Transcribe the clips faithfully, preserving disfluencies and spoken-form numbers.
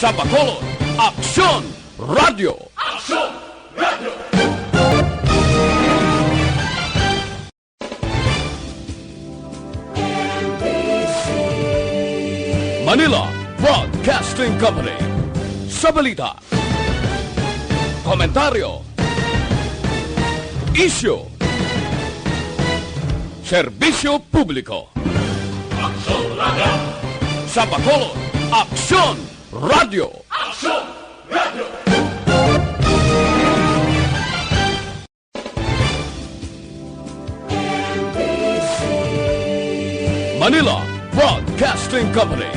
Sa Bacolod, Aksyon Radio. Manila Broadcasting Company. Sa balita, komentaryo, isyu, serbisyo publiko. Aksyon Radio. Sa Bacolod, Aksyon Radio. Aksyon Radio. Manila Broadcasting Company.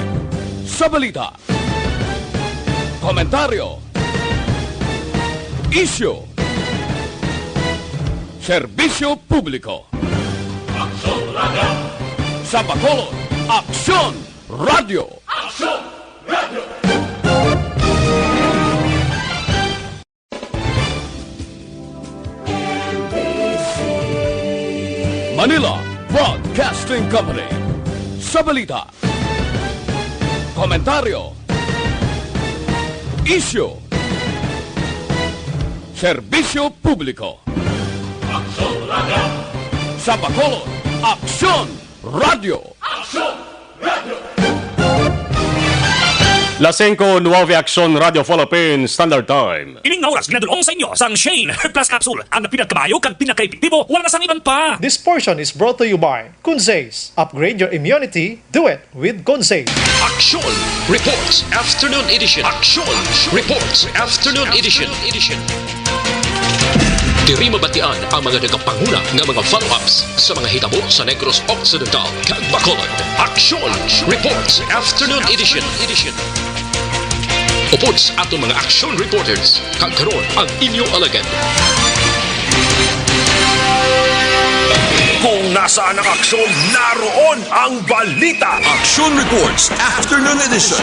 Sa balita, komentaryo, isyu, serbisyo publiko. Aksyon Radio. Sa Bacolod, Aksyon Radio. Aksyon Radio. Manila Broadcasting Company. Sa balita, komentaryo, isyu, serbisyo publiko. Aksyon Radio. Sa Bacolod, Aksyon Radio. Aksyon Radio. Las singko nuwebe, Aksyon Radio Philippines Standard Time. Ining nga oras ginadul-ong sa inyo sang Shane Plus Capsule, ang pinakamayo kag pinakaepektibo, wala na sang iban pa. This portion is brought to you by Conzase. Upgrade your immunity, do it with Conzase. Aksyon Reports Afternoon Edition. Aksyon Reports Afternoon Edition. Diri mabatian ang mga nagapanguna nga mga follow-ups sa mga hitabo sa Negros Occidental kag Bacolod. Aksyon Reports Afternoon Edition. Upod sa aton mga action reporters, kag karon ang inyo alagad. Kung nasaan ang aksyon, naroon ang balita. Action Reports Afternoon Edition.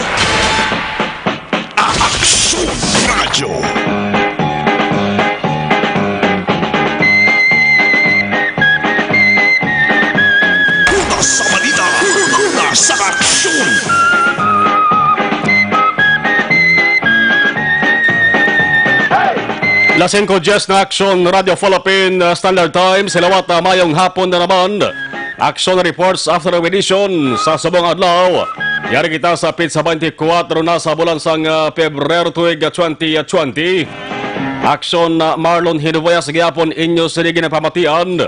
Aksyon Radyo. Una sa balita, una sa aksyon. Las singko diyes na Aksyon Radio Philippine, uh, Standard Time. Sa liwat, uh, mayong hapon na naman. Action reports after our edition sa subong adlaw. Yari kita sa petsa twenty-four na sa bulan sang, ah, Pebrero tuig, ah, twenty twenty. Action, ah, Marlon Hinubayas gihapon inyo sini ginapamatian.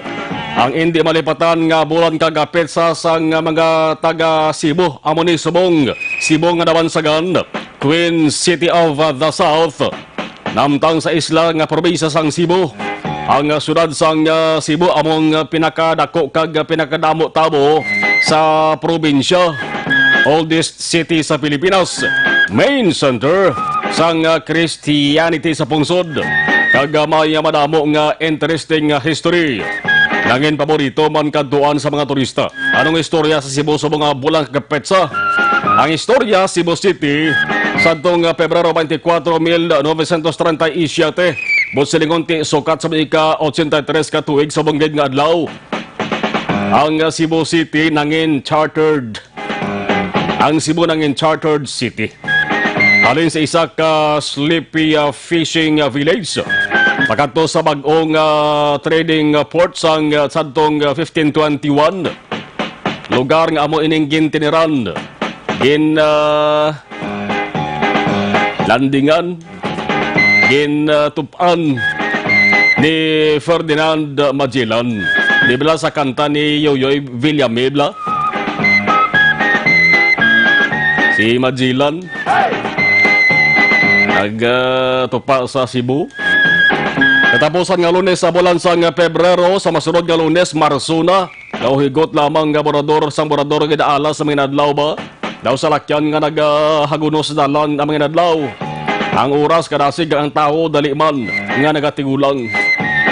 Ang indi malipatan nga bulan kag, ah, petsa sang, ah, mga taga Cebu, amo ni subong Cebu nga nabansagan, Queen City of, ah, the South. Namtang sa isla nga probinsya sang Cebu, ang, ah, siyudad sang, ah, Cebu amo ang, ah, pinakadako kag, ah, pinakadamo tawo sa probinsya, oldest city sa Pilipinas, main center sang, ah, Christianity sa pungsod, kag, ah, may, ah, madamo nga interesting, ah, history. Nangin paborito man kadtuan sa mga turista. Anong istorya sa Cebu sa mga bulan kag petsa? Ang istorya, Cebu City, sadtong, ah, Pebrero twenty-four, mil novecientos treinta y siete, buot silingon ti sukat sa ika-ochenta y tres ka tuig sa banggid nga adlaw. Ang, ah, Cebu City nangin chartered. Ang Cebu nangin chartered city. Halin sa isa ka sleepy, ah, fishing, ah, village, pakadto sa bag-ong, ah, trading, ah, port sang, ah, sadtong, ah, fifteen twenty-one. Lugar nga amo ining gintiniran, gin, ah, landingan, gin, ah, tup-an ni Ferdinand Magellan. Di bala sa kanta ni Yoyoy Villame? Si Magellan nag, ah, tupa sa Cebu. Katapusan nga Lunes sa bulan sang Pebrero, sa masunod nga Lunes, Marso na. Daw higot lamang nga morador sang morador nga ginaala sa mga inadlaw ba? Daw salakyan nga nagahagunos sa dalan ang mga inadlaw. Ang oras kadasig ang tawo dali man nga nagatigulang.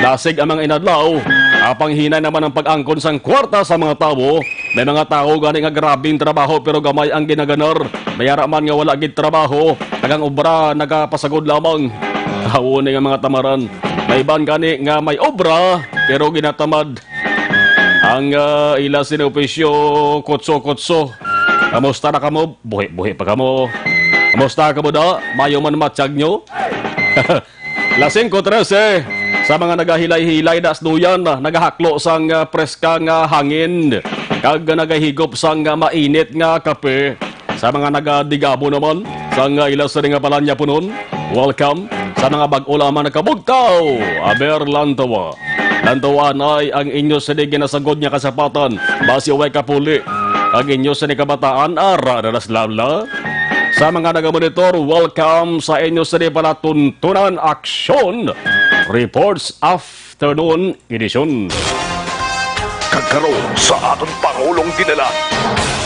Dasig ang mga inadlaw, apang hinay naman ang pag-angkon sang kwarta sa mga tawo. May mga tawo gani nga grabing trabaho pero gamay ang ginaganar. May ara man nga wala gid trabaho, kag ang obra nagapasagod lamang. Tawo ni nga mga tamaran. May iban gani nga may obra pero ginatamad. Ang, ah, ila sini opisyo, kutso-kutso. Kamusta na kamo? Buhi-buhi pa kamo? Kamusta, kamuda? Mayo man matsyag nyo? Las singko trese, sa mga nagahilay-hilay dasduyan, nagahaklo sang, ah, preska nga hangin, kag nagahigop sang, ah, mainit nga kape. Sa mga nagadigabo naman, sang, ah, ila sini nga palanyapunon, welcome. Sa mga bag-o lamang nakabugtaw, aber, lantawa. Lantawa anay ang inyo sini ginasagod nga kasapatan, basi way kapuli. Ang inyo sini kabataan, ara na las labla. Sa mga nagamonitor, welcome sa inyo sini palatuntunan, aksyon. Reports Afternoon Edition. Kag karon sa aton Pangulong Dinalan.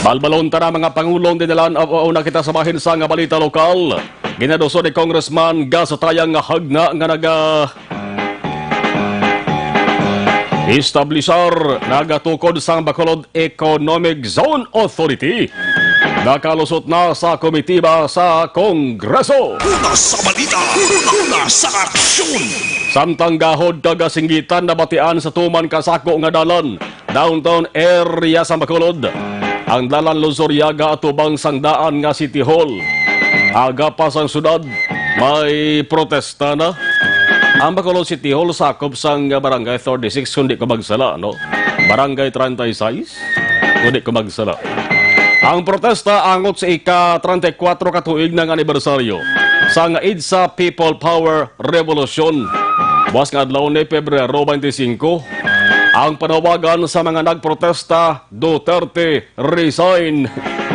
Balbalon ta na, mga Pangulong Dinalan, o, o, una kita sa bahin sa nga balita lokal. Ginaduso ni Congressman Gas Atayang nga hagna nga naga establisar, nagatukod sang Bacolod Economic Zone Authority. Nakalusot na sa komitiba sa Kongreso. Una sa balita, una sa aksyon. Samtang gahod kag kasinggitan nabatian sa tuman ka sako nga dalan, downtown area sa Bacolod, ang dalan Luzuriaga atubang sang daan nga City Hall. Aga pa sang syudad, may protesta na. Ang Bacolod City Hall sakop sang Barangay thirty-six, kung di ko magsala, no? Barangay treinta y seis, kung di ko magsala. Ang protesta angot sa ika treinta y cuatro ka tuig na nga anibersaryo sang EDSA People Power Revolution. Buas nga adlaw ni Pebrero twenty-cinco, ang panawagan sa mga nagprotesta, "Duterte, resign!"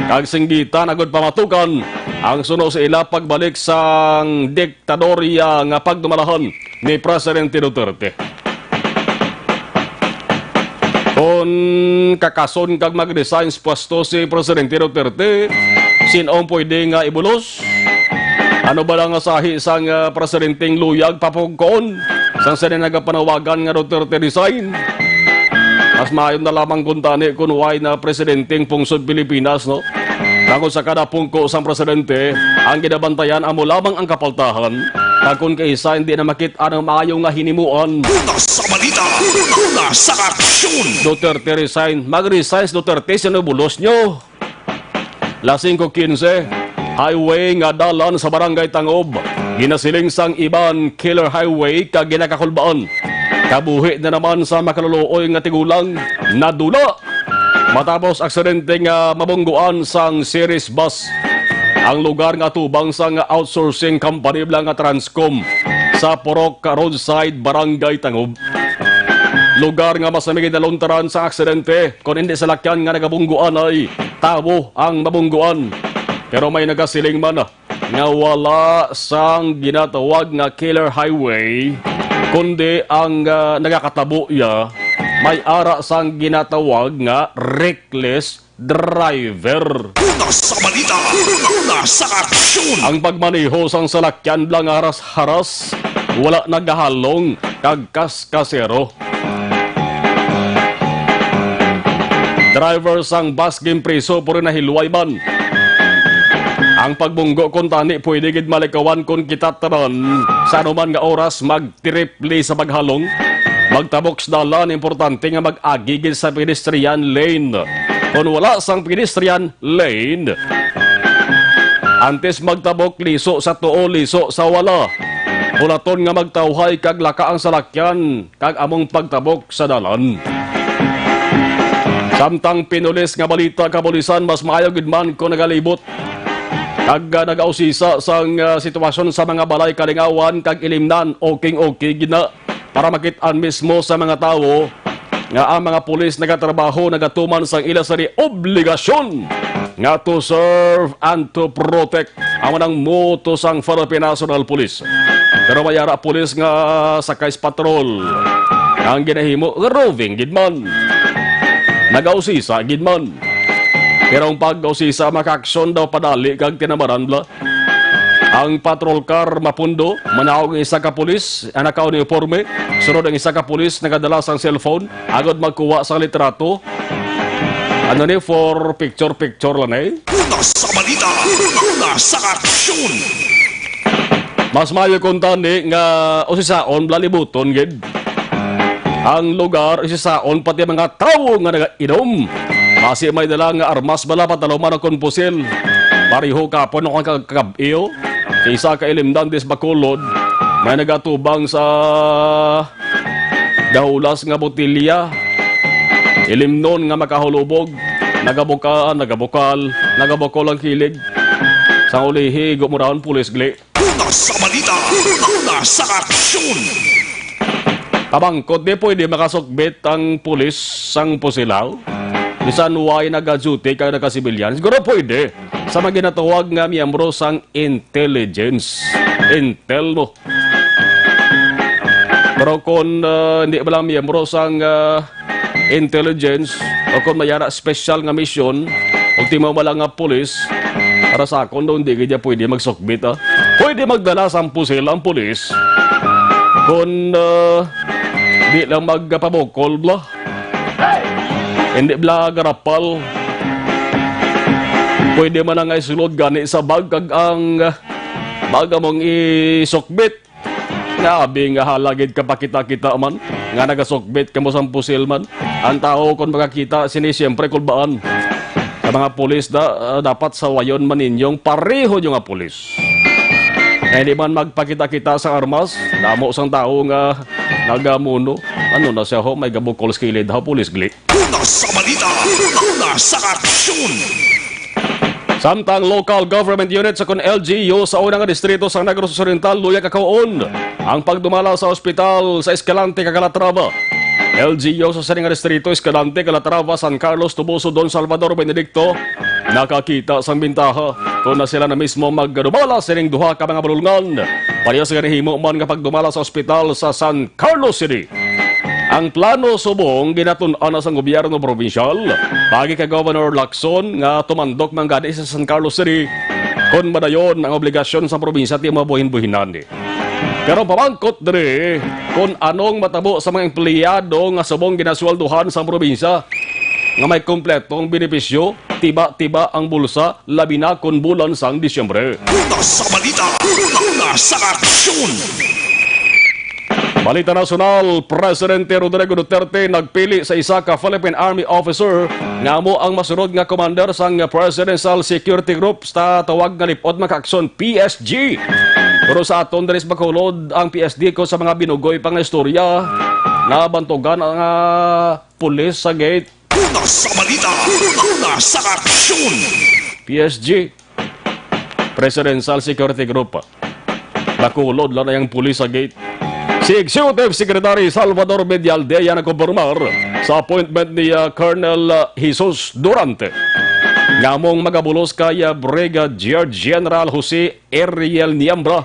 Kag singgitan agud pamatukan ang suno sa ila pagbalik sang diktadorya nga pagdumalahan ni Presidente Duterte. Kon kakason kag mag-resign sa pwesto si Presidente Duterte, sin-o ang pwede nga ibulos? Ano bala nga sahi sang, ah, presidenteng luyag papugkoon sang sini nagapanawagan nga Duterte resign? Mas maayo na lamang kuntani kon way na presidenteng pungsod Pilipinas, no? Tungod sa kada pungko sang presidente, ang ginabantayan amo lamang ang kapaltahan. Kag kon kaisa hindi na makit-an ang maayo nga hinimuan. Una sa balita, una sa aksyon. Duterte resign. Mag-resign si Duterte, sin-o ibulos nyo? Las singko quince, highway nga dalan sa Barangay Tangob, ginasiling sang iban killer highway kag ginakakulbaan. Kabuhi na naman sa makaluluoy nga tigulang, nadula. Matapos aksidente nga mabungguan sang Ceres bus ang lugar nga atubang sang outsourcing company bala nga Transcom sa Purok Roadside, Barangay Tangob. Lugar nga mas may ginaluntaran sa aksidente, kon hindi salakyan nga nagabungguan ay tawo ang mabungguan. Pero may nagasiling man nga wala sang ginatawag nga killer highway, kundi ang, ah, nagakatabo iya may ara sang ginatawag nga reckless driver. Una sa balita, una sa aksyon. Ang pagmaneho sang salakyan bala nga haras-haras, wala nagahalong kag kaskasero. Driver sang bus ginpriso pero nahilway man. Ang pagbunggo kuntani pwede gid malikawan kon kita tanan sa anuman nga oras magtriple sa paghalong. Magtabok sa dalan, importante nga mag-agi gid sa pedestrian lane. Kon wala sang pedestrian lane, antes magtabok, liso sa tuo, liso sa wala. Hulaton nga magtawhay kag laka ang salakyan kag among pagtabok sa dalan. Samtang pinulis nga balita, kapulisan, mas maayo gid man kon nagalibot kag, ah, nagausisa sang, ah, sitwasyon sa mga balay kalingawan kag ilimnan, okay, okay gid na, para makit-an mismo sa mga tawo nga ang mga pulis nagatrabaho, nagatuman sang ila sini obligasyon nga to serve and to protect. Amo nang motto sang Philippine National Police. Pero may ara pulis nga sakay sa patrol. Ang ginahimo, roving gid man. Nagausisa gid man. Pero ang pag-usisa, makaaksyon daw padali kag tinamaran bala. Ang patrol car mapundo, manaog ang isa ka pulis, ang naka-uniforme. Sunod ang isa ka pulis, nagadala sang cellphone. Agod magkuha sang litrato. Ano ni, for picture-picture lang eh. Una sa balita, una sa aksyon. Mas maayo kuntani nga usisaon, lalibuton gid ang lugar, usisaon pati mga tawo nga nagainom. Basi may dala nga armas bala, pataluman o kon pusil. Pareho kapon ang kag-, kag-, iyo. Sa isa ka ilimnan dis Bacolod, may nagatubang sa gahulas nga botelya. Ilimnon nga makahulubog, nagabuka-, nagabukal, nagabukol ang kilig. Sang ulihi, gumurahon pulis gli. Una sa balita, una sa aksyon. Kabangkot, di pwede makasukbit ang pulis sang pusilaw? Bisan way naga-duty kag naka-civilian? Siguro pwede. Sa mga ginatawag nga miyembro sang intelligence. Intel mo. Pero kung, ah, hindi ba lang miyembro sang, ah, intelligence o kung may ara special nga mission o timo ba lang nga pulis, para sa akon daw, hindi gid pwede magsukbit, ah. Pwede magdala sang pusil ang pulis kung, ah, di lang magpabukol bla. Hindi bla garapal. Pwede man nga isulod gani sa bag kag ang, ah, bag among isukbit. Nga abi nga hala gid kapakita-kita man nga nagasukbit kamo sang pusil man. Ang tawo kon makakita sini siyempre kulbaan. Ang mga pulis da, ah, dapat sawayon man ninyong pareho nyo nga pulis. Nga hindi man magpakita-kita sa armas, damo sang tawo nga nagamuno. Ano na siya ho, may gabukol sa kilid ho, pulis gli. Una sa balita, una sa aksyon. Samtang local government unit sa kon L G U sa una nga distrito sa Negros Occidental, luya kakaon ang pagdumala sa ospital sa Escalante kag Calatrava. L G U sa sini nga distrito, Escalante, Calatrava, San Carlos, Toboso, Don Salvador, Benedicto, nakakita sang bintaha kon na sila na mismo magdumala sining duha ka mga bulungan. Parehas gani himo man nga pagdumala sa ospital sa San Carlos City. Ang plano subong ginatun-an na sang gobyerno probinsyal, pagi kay Governor Lacson, nga tumandok man gani sa San Carlos City kon madayon ang obligasyon sa probinsya ti mabuhin-buhinan. Pero pamangkot diri kon anong matabo sa mga empleyado nga subong ginasweldohan sang probinsya nga may kompletong benepisyo, tiba-tiba ang bulsa, labi na kon bulan sang Disyembre. Una sa balita, una sa aksyon. Balita nasyonal, Presidente Rodrigo Duterte nagpili sa isa ka Philippine Army officer nga amo ang masunod nga commander sang Presidential Security Group sa tawag nga Lip-ot Makaaksyon, P S G. Pero sa aton diri sa Bacolod, ang P S G ko sa mga binugoy pa nga istorya, nabantugan ang, ah, pulis sa gate. Una sa balita, una sa aksyon. P S G, Presidential Security Group. Bacolod lang na yung pulis sa gate. Si Executive Secretary Salvador Medialdea nagkumpirmar sa appointment ni, ah, Colonel, ah, Jesus Durante nga among magabulos kay, ah, Brigadier General Jose Ariel Niembra.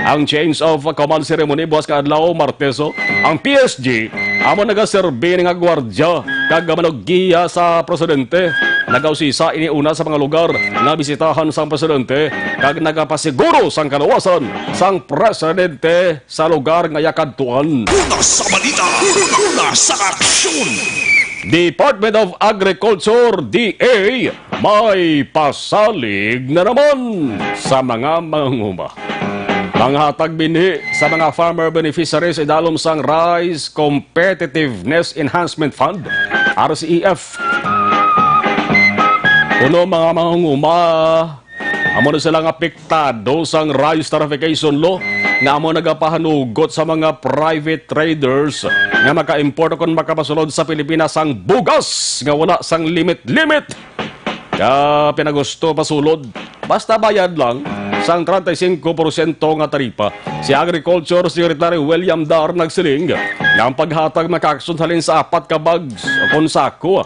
Ang change of command ceremony buwas ka adlaw, Martes, oh. Ang P S G amo nagaserbi ni nga gwardya kag manuggiya sa presidente. Nagausisa ini una sa mga lugar nga bisitahan sang presidente kag nagapasiguro sang kaluwasan sang presidente sa lugar nga iya kadtuan. Una sa balita, una sa aksyon. Department of Agriculture, D A, may pasalig na naman sa mga mangunguma. Manghatag binhi sa mga farmer beneficiaries idalom sang Rice Competitiveness Enhancement Fund, R C E F. Kuno mga mangunguma, amo na sila nga apektado sang rice tarification law nga amo nagapahanugot sa mga private traders nga maka-import o kon makapasulod sa Pilipinas sang bugas nga wala sang limit-limit. Ka pinagusto pasulod, basta bayad lang sang treinta y cinco porsyento nga taripa. Si Agriculture Secretary William Dar nagsiling nga ang paghatag makaaksyon halin sa apat ka bags o kon sako.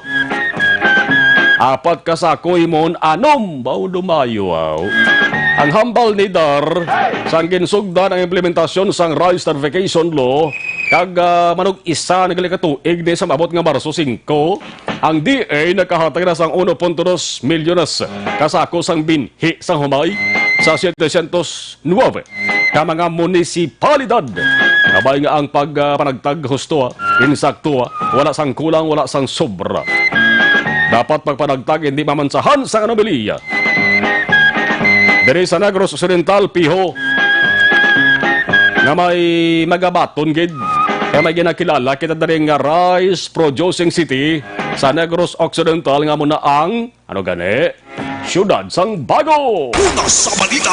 Apat ka sako, himon anom. Baw dumayo, aw. Ang hambal ni Dar, sang ginsugdan ang implementasyon sang rice tarification law, kag, ah, manug-isa na gali ka tuig ni sa maabot nga Marso singko, ang D A nakahatag na sang uno punto dos milyones ka sako sang binhi sang humay sa setecientos nuebe ka mga munisipalidad. Kabay nga ang pag, ah, panagtag husto, ah, insakto, ah, wala sang kulang, wala sang sobra. Dapat pagpanagtag hindi mamansahan sang anomalya. Diri sa Negros Occidental, piho nga may magabaton gid, kay may ginakilala kita diri nga rice producing city sa Negros Occidental nga amo na ang, ano gani? Siyudad sang Bago. Una sa balita,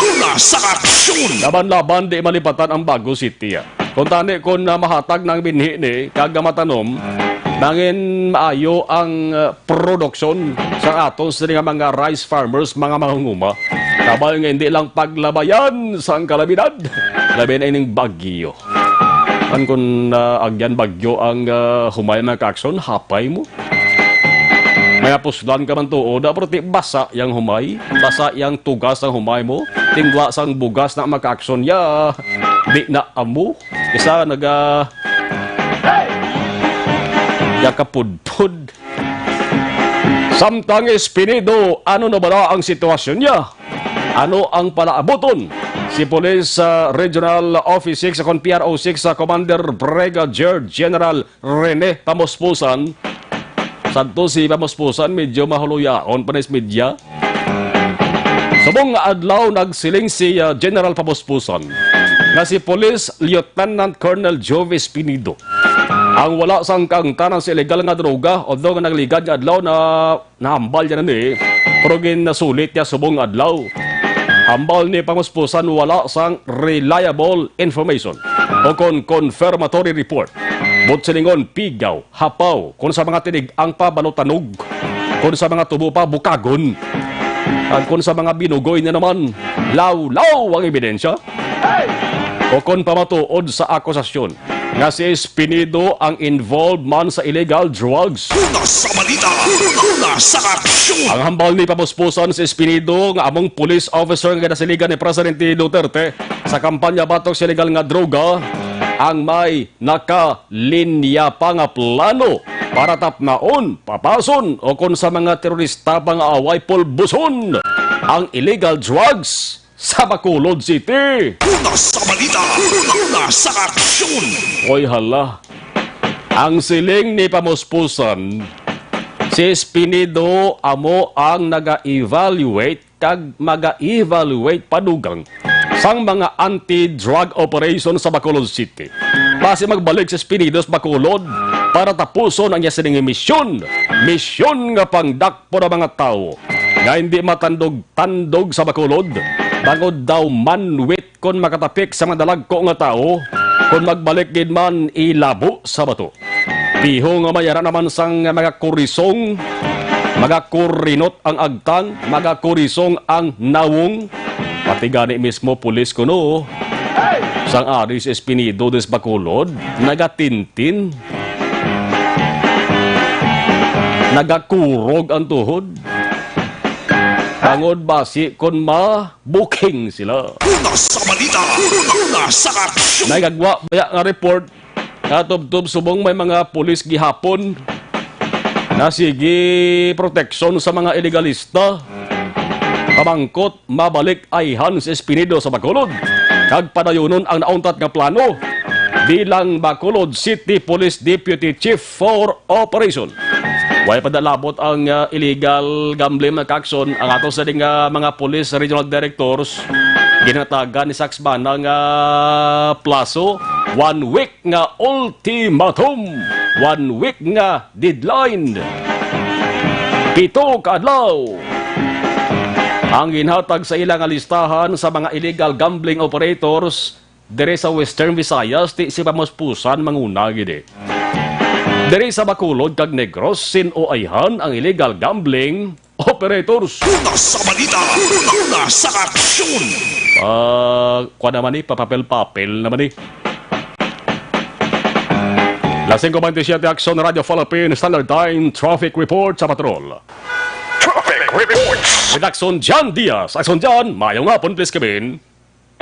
una sa aksyon. Laban-laban, di malipatan ang Bago City, ah. Kung tani, kung, ah, mahatag na ang binhi ni, kag matanom, nangin maayo ang, ah, produksyon sa aton sini nga mga rice farmers, mga manghunguma. Kabay nga hindi lang paglabayan sang kalamidad, labi na ining bagyo. An kun, ah, agyan bagyo ang, ah, humay, mga kaaksyon, hapay mo. May apuslan ka man tuod, ah, pero ti basa yang humay, basa yang tugas ang humay mo, tingwa sang bugas na, mga kaaksyon, ya, di na amo. Isa naga, ya kapudpod. Samtang Espinido, ano na bala ang sitwasyon niya? Ano ang palaabuton? Si Police, ah, Regional Office six, kon P R O six, ah, Commander Brigadier General Rene Pamuspusan. Sadto si Pamuspusan, medyo mahuloyaon pa na sa media. Subong nga adlaw, nagsiling si, ah, General Pamuspusan nga si Police Lieutenant Colonel Jove Espinido ang wala sang kaangtanan sa illegal nga droga, although nga nagligad nga adlaw na nahambal niya na ni, pero ginasulit niya subong adlaw. Hambal ni Pamuspusan, wala sang reliable information o kon confirmatory report. Buot silingon, pigaw, hapaw, kon sa mga tinig-ang pa, balutanog, kon sa mga tubo pa, bukagon, kag kon sa mga binugoy na naman, lawlaw ang ebidensya. O kon pamatuod sa akusasyon nga si Espinido ang involved man sa illegal drugs. Una sa balita, una sa aksyon. Ang hambal ni Pamuspusan, si Espinido nga among police officer nga ginasiligan ni Presidente Duterte sa kampanya batok sa illegal nga droga ang may nakalinya pa nga plano para tapnaon, papason, o kon sa mga terorista pa nga away, pulbuson ang illegal drugs sa Bacolod City. Una sa balita, una sa aksyon. Oy, hala. Ang siling ni Pamuspusan, si Espinido amo ang naga-evaluate kag maga-evaluate padugang sang mga anti-drug operation sa Bacolod City. Basi magbalik si Espinido sa Bacolod para tapuson ang iya sining misyon. Misyon nga pangdak para mga tawo nga hindi matandog-tandog sa Bacolod, bangod daw manwit kon makatapik sa mga dalagko nga tawo, kon magbalik gid man ilabo sa bato. Piho nga may ara naman sang mga kurisong, mga kurinot ang agtang, mga kurisong ang nawong, pati gani mismo pulis kuno sang ari si Espinido des Bacolod, nagatintin. Nagakurog ang tuhod. Tangod basi kon mabuking sila. Una sa balita, una sa aksyon. Nagagwa baya nga report nga tubtob subong may mga pulis gihapon na sige proteksyon sa mga ilegalista. Pamangkot, mabalik ayhan si Espinido sa Bacolod, kag padayunon ang nauntat nga plano bilang Bacolod City Police Deputy Chief for Operation. Way pa dalabot ang, ah, illegal gambling, mga kaaksyon. Ang ato sa ding, ah, mga police regional directors, ginatagan ni Sax Bana nga plaso, one week nga ultimatum, one week nga deadline. Pito ka adlaw ang ginhatag sa ila nga listahan sa mga illegal gambling operators diri sa Western Visayas, ti si Pamuspusan manguna gid. Diri sa Bacolod kag Negros, sin-o ayhan ang illegal gambling operators. Una sa balita, una sa aksyon. Ah, kuwan naman ni, papapel-papel naman ni. Las singko bentisiete, Aksyon Radyo Philippine Standard Time, traffic report sa patrol. Traffic report. With Aksyon Jan Diaz. Aksyon Jan, mayong hapon, please, Kevin.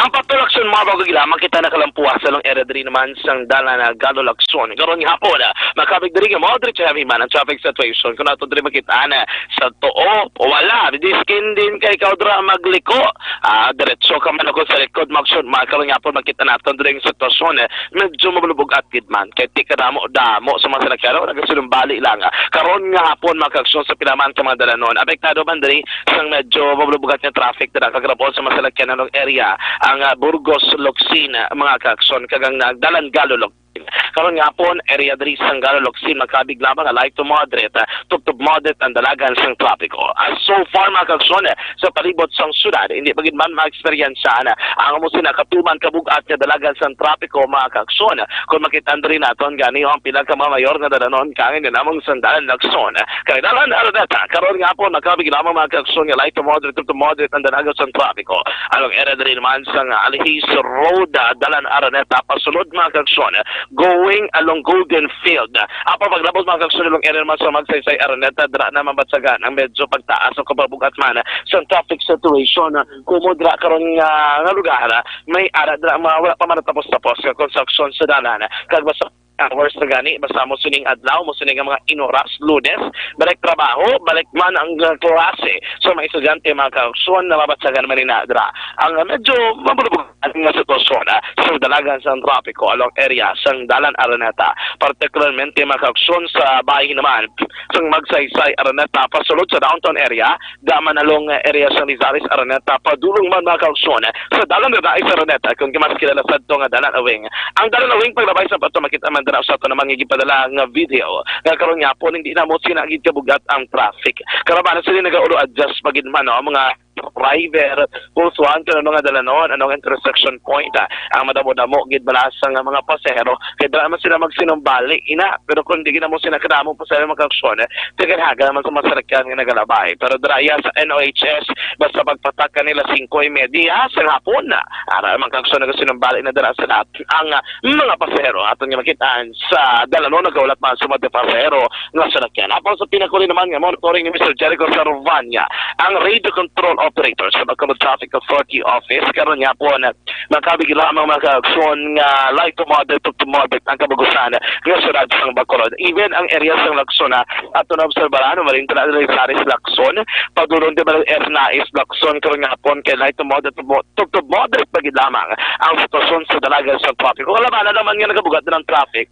Ang patrol, Aksyon, mga bago gila, makita na kalampuas sa long area diri naman sang dalan na Galo, Lacson. Karon nga hapon, ah, makabig diri nga moderate to heavy man ang traffic situation. Kung ato diri makita na sa tuo, wala. Diskin din kay ikaw dira magliko. Ah, diretso ka man ako sa likod, Aksyon. Mga karon nga hapon, makita naton diri ang sitwasyon, eh. Medyo mabulubog at gid man. Kay ti kadamo-damo sa mga salakyan, nagasunumbali lang. Karon nga hapon, mga kaaksyon, sa pila man ka mga dalanon, apektado man diri sang medyo mabulubog nga traffic dira kag rabon sa mga salakyan nga area ang, ah, Burgos, Locsin, mga kaaksyon, kag ang, ah, Dalan Galo, Locsin. Karon nga hapon, area diri sa Sangalo, Locsin, makabig lamang ang light to moderate, ah, tubtob moderate ang dalagan sang trapiko. As so far, mga kaigsuon, eh, sa palibot sang syudad, hindi pa gid man ma-eksperyensyahan, ah, ang amo sina katuman kabug-at nga dalagan sang trapiko, mga kaigsuon. Kung makita diri naton gani ang pila ka mga mayor nga dalanon kaangin nga namong sang dalan Locsin. Kay dalan Araneta, karon nga hapon, makabig lamang, mga kaigsuon, nga light to moderate, to moderate ang dalagan sang trapiko. Along area diri naman sang Alihis Road, ah, dalan Araneta, pasulod, mga kaigsuon, going along Golden Field. Apan paglabot, mga kaigsuon, along area naman sa Magsaysay Araneta, dira na mabatsagan ang medyo pagtaas o kapabugat man sa traffic situation. Kumo dira karon nga, nga lugar, ah, may ara dira mga wala pa man natapos-tapos nga konstruksyon sa dalan. Kag basta hours na gani, basta mo sining adlaw, mo sining mga inoras, Lunes, balik trabaho, balik man ang, uh, klase. So, mga estudyante, mga kaigsuon, na mabatsagan man ina dira ang, uh, medyo mabulubog nga sitwasyon, ah, sa dalagan sang trapiko along area sang Dalan Araneta, particularmente, mga kaigsuon, sa bahin naman sang Magsaysay Araneta pasulod sa downtown area, daman along, uh, area sang Lizares Araneta, padulong man, mga kaigsuon, sa Dalan Rizal Araneta, kung mas kilala sadto nga Dalan Awing. Ang Dalan Awing, paglabay sa ato, makita man dira sa ato naman nga gipadala nga video nga karon nga hapon hindi na mo sina gid kabugat ang traffic. Karabanan sila nagaulo adjust pa gid man, no, ang mga driver, kung suhan ka ano nga dalanon, anong intersection point, ah, ang madamo-damo gid bala sang mga pasahero. Kay dira man sila magsinumbali ina, pero kung di gid na mo sina kadamo pasahero, mga kaigsuon, eh, tiganhaga naman sa mga salakyan nga nagalabay. Pero dira iya sa N O H S, basta pagpatak ka nila singko y media sa hapon na, ara man kag so nagasinumbali na dira sa lahat ang, ah, mga pasahero. Aton nga makitaan sa dalanon, nagahulat man sa mga pasahero nga salakyan. Apan sa pinakuli naman nga monitoring ni Mister Jericho Sarvania, ang radio control operator sa Bacolod Traffic Authority Office, karon nga hapon, makabig lamang, mga kaigsuon, nga light to moderate to moderate ang kabug-usan nga syudad sang Bacolod. Even ang area sang Locsin, ato na obserbaran, malinta na diri sa Locsin, padulong di ba Hernaez, Locsin, karon nga hapon kay light to moderate to mo-, to, to moderate pa gid lamang ang sitwasyon sa dalagan sa traffic. Kung alam na naman nga nagabugat na ang traffic,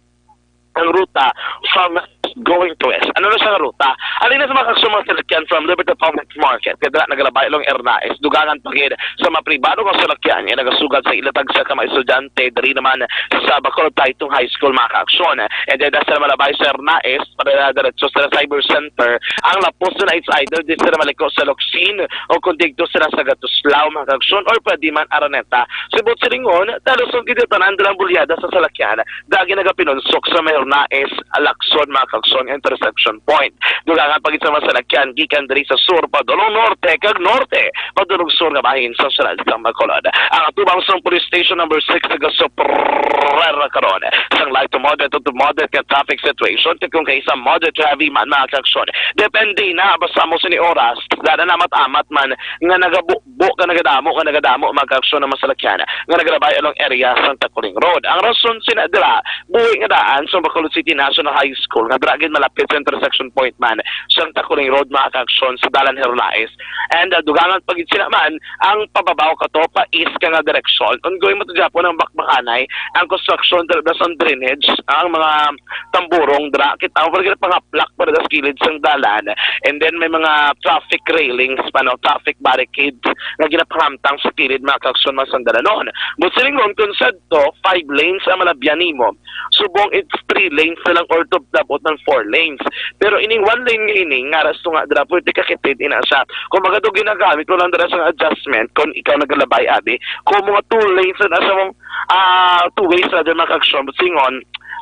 ang ruta from going to west. Ano na siya nga ruta? Alin na sa mga kaigsuon, mga salakyan from Liberty Public Market, kay dira nagalabay along Hernaez, dugangan pa gid sa mga pribado nga salakyan nga nagasugad sa ila tagsa ka mga estudyante diri naman sa Bacolod Taytong High School, mga kaigsuon. And then, dahil sila malabay sa Hernaez, para diretso sa Cyber Center, ang lapos na it's either di sila maliko sa Locsin o kung dito sila sa Gatuslao, mga kaigsuon, or pwede man Araneta. Sa buot silingon, taluson gid tanan dalang bulyada sa salakyan. Dagi nagapinunsok sa may Hernaez, Locsin, mga kaigsuon, intersection point. Dugangan pa gid sa mga salakyan gikan diri sa sur padulong norte kag norte padulong sur nga bahin sa syudad sang Bacolod. Ang atubang sang Police Station number six nagasuprera karon sang light to moderate to moderate nga traffic situation, kung kay sa moderate to heavy man, mga kaigsuon. Depende na, basta mo sini oras, dada na amat-amat man nga nagabu- bu ka nagadamo, ka nagadamo, mga kaigsuon, nga mga salakyan nga nagalabay along area sang Taculing Road. Ang rason sina dira, buhi nga daan sa Bacolod City National High School nga dira gid malapit sa intersection point man sang Taculing Road, mga kaigsuon, sa Dalan Hernaez. And, uh, dugangan pa gid sila man ang pababaw kato pa east ka nga direksyon. Ongoing mo to gyapon ang bakbakanay, ang construction, dira sa drainage, ang mga tamburong dira, kita mo, pala ginapangaplak para sa kilid sang dalan. And then may mga traffic railings pa, no, traffic barricades nga ginapahamtang sa kilid, mga kaigsuon, mga sandalanon. But silingon, kung sadto, five lanes ang malabyan nimo, subong it's three lanes na lang or to labot ng four lanes. Pero ining one lane nga ini, nga rasto nga dira, pwede ka kitid ina siya. Kung baga to ginagamit mo lang dira sa adjustment, kung ikaw nagalabay, abi, kung mga two lanes na sa mong, ah, two ways na dyan, mga kaigsuon, but singon,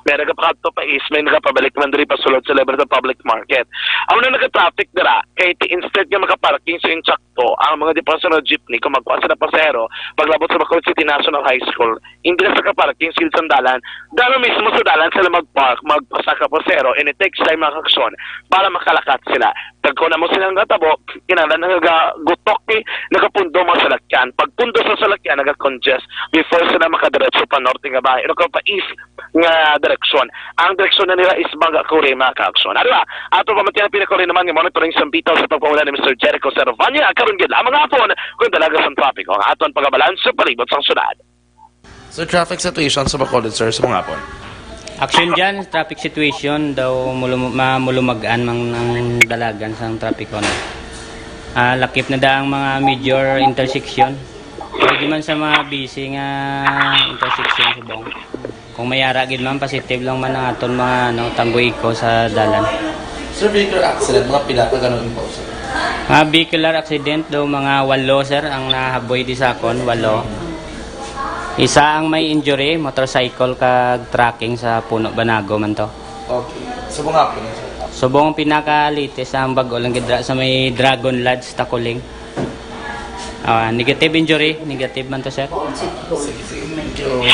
may nagapakadto pa east, may nagapabalik man diri pasulod sa level sa public market. Ang na nagatraffic dira, kay ti-, instead nga makaparking sa intsakto, ang mga di pa sa jeepney, kung magkuha sila pasahero, paglabot sa Bacolod City National High School, hindi na sa kaparking sila sa dalan, dala mismo sa dalan sila magpark, magpasaka pasahero, and it takes time, mga kaigsuon, para makalakat sila. Tagko na mo silang natabo, kinahanglan nga ga-, gutok ni, nagapundo mga salakyan. Pagpundo sa salakyan, naga-congest before sila makadiretso pa norte nga bahin, o pa east nga direksyon. Ang direksyon na nila is Banga Kuri, mga kaigsuon. Ano ba? Ato pa man ang pinakuri naman nga monitoring sa bitaw sa pagpanguna ni Mister Jericho Servania. Karon gid lamang hapon, kung dalaga sa trapiko, ang aton pagabalan sa palibot sa syudad. So, traffic situation sa Bacolod, sir, sa mga hapon? Action dyan, traffic situation daw, mulum-, mamulumagan mang ng dalagan sang trapiko na. Ah, lakip na da ang mga major intersection. Pwede man sa mga busy nga intersection subong. Kung may ara gid man, positive lang man ang aton mga, ano, tanggoy ko sa dalan. Sir, vehicular accident, mga pila ka ganun po, sir? Mga vehicular accident do, mga walo, sir, ang nahaboy di sa akon, walo. Isa ang may injury, motorcycle kag trucking sa Puno Banago man to. Okay. Subong hapon, sir. Subong pinaka-latest ang bag-o lang gid ra sa may Dragon Lodge, Takuling. Ah, negative injury, negative man to, sir. Sige, sige. Thank you.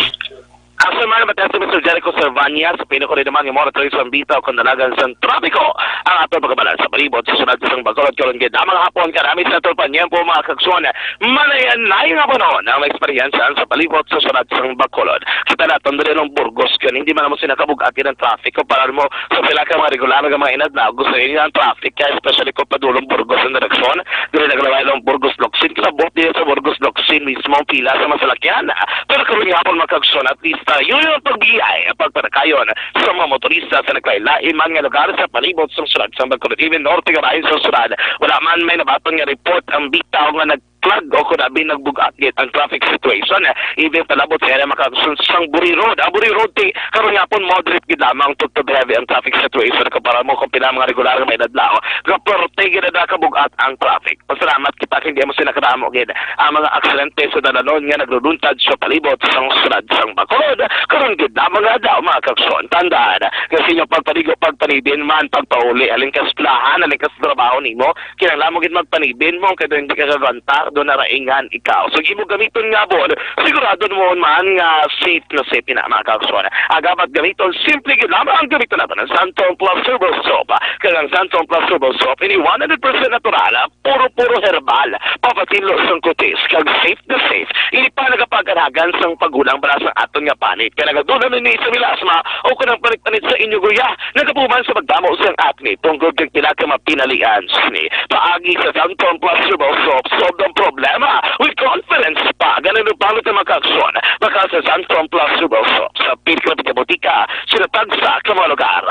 Asa man, mataas si Mister Jericho Servania, sa pinakuli naman nga mora tuloy sa bitaw kung dalagan sa trapiko ang aton pagkabalan sa palibot sa syudad sang Bacolod karon gid. Ang mga hapon, karami sa aton panyempo, mga kagsuon, malayanay nga panahon ang eksperyensya sa palibot sa syudad sang Bacolod. Kita naton diri ng Burgos, kung hindi man mo sinakabug-at ang traffic, kumpara mo sa pila ka mga regular nga mga inadlaw, gusto ninyo ang traffic, kaya especially kung padulong Burgos ang direksyon, diri naglaway lang Burgos Locsin, kinabot din sa Burgos Locsin mismo ang pila sa masalakyan. Pero karon nga hapon, mga kagsuon, at least, uh, yun yung pagbiyay, pagpanakayon sa mga motorista sa naglain-lain man nga lugar sa palibot sa syudad sa Bacolod, even norte nga bahin sa syudad. Wala man may nabaton nga report ang bitaw nga nagplag o kung abi nagbug-at gid ang traffic situation. Even palabot sa area, mga kagsuon, sang Buri Road. Ang Buri Road, ti, karon nga hapon, moderate gid lamang to, to heavy ang traffic situation kumpara mo kung pila mga regular nga mga inadlaw. Nga parte gid na kabug-at ang traffic. Pasalamat kita kay hindi mo sila kadamo gid ang mga aksidente sa dalanon nga nagluluntad sa palibot sang syudad sang Bacolod. Karon gid na mga adlaw, mga kagsuon, tandaan nga sa inyong pagpaligo, pagpanibin man, pagpauli, halin ka sa eskwelahan, halin ka sa trabaho nimo, kinahanglan mo gid magpanibin mo kay hindi ka kagwanta, do na raingan ikaw. So, imo gamiton nga bon, sigurado mo man nga safe na safe na, mga kagsuon. Ang dapat gamiton, simple gid lamang ang gamiton nato ng Santon Plus Herbal Soap. Kag ang Santon Plus Herbal Soap, ini one hundred percent natural, puro-puro herbal, papatinlo sang kutis, kag safe na safe. Ini pa nagapaganagan sang paghulang bala sang aton nga panit, kay nagadulom ini sa milasma o kanang panit-panit sa inyo guya, nagabuman sa pagdamo sang acne, tungod kag pila ka mapinalian sini. Paagi sa Santon Plus Herbal Soap, solve ang problema with confidence pa. Ganun ang pangit ang mga kagsuon, baka sa Santon Plus Herbal Soap, sa pinakapit nga botika, sa tagsa ka mga lugar.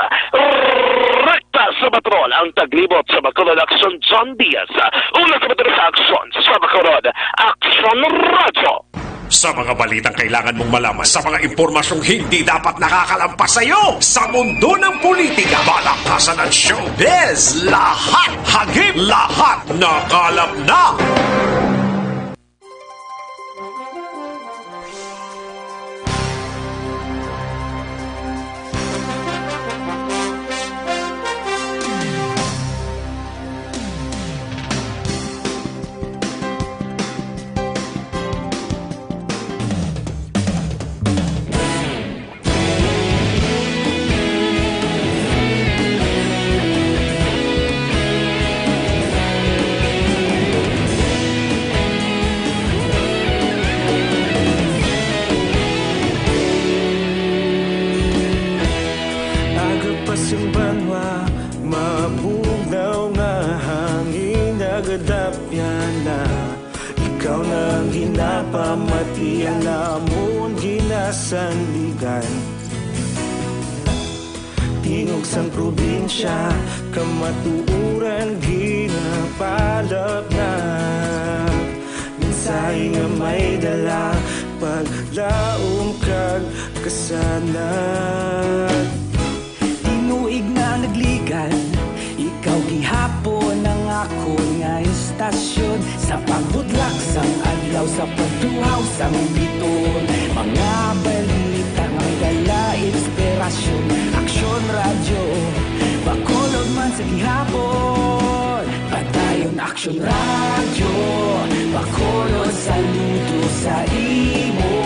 Rekta sa patrol ang taglibot sa Bacolod, Aksyon John Diaz. Una sa patrol sa Aksyon sa Bacolod, Aksyon Radyo. Sa mga balitang kailangan mong malaman, sa mga impormasyong hindi dapat nakakalampas sa iyo, sa mundo ng politika, balakasan at showbiz, lahat hagip, lahat nakalap na. Agapas ang banwa, mabugnaw nga hangin, nagadapyan na. Ikaw na ang ginapamati, ang amon ginasandigan. Tingog sang probinsya, kamatuoran ginapalapnap. Mensahe nga may dala, paglaom kag kasanag. Tinuig na nagligan, ikaw gihapon ang akon nga istasyon. Sa pagbudlak sang adlaw, sa pagtuhaw sang biton, mga balita nga may dala inspirasyon. Aksyon Radyo, Bacolod man sa gihapon. Padayon Aksyon Radyo, Bacolod, saludo sa imo.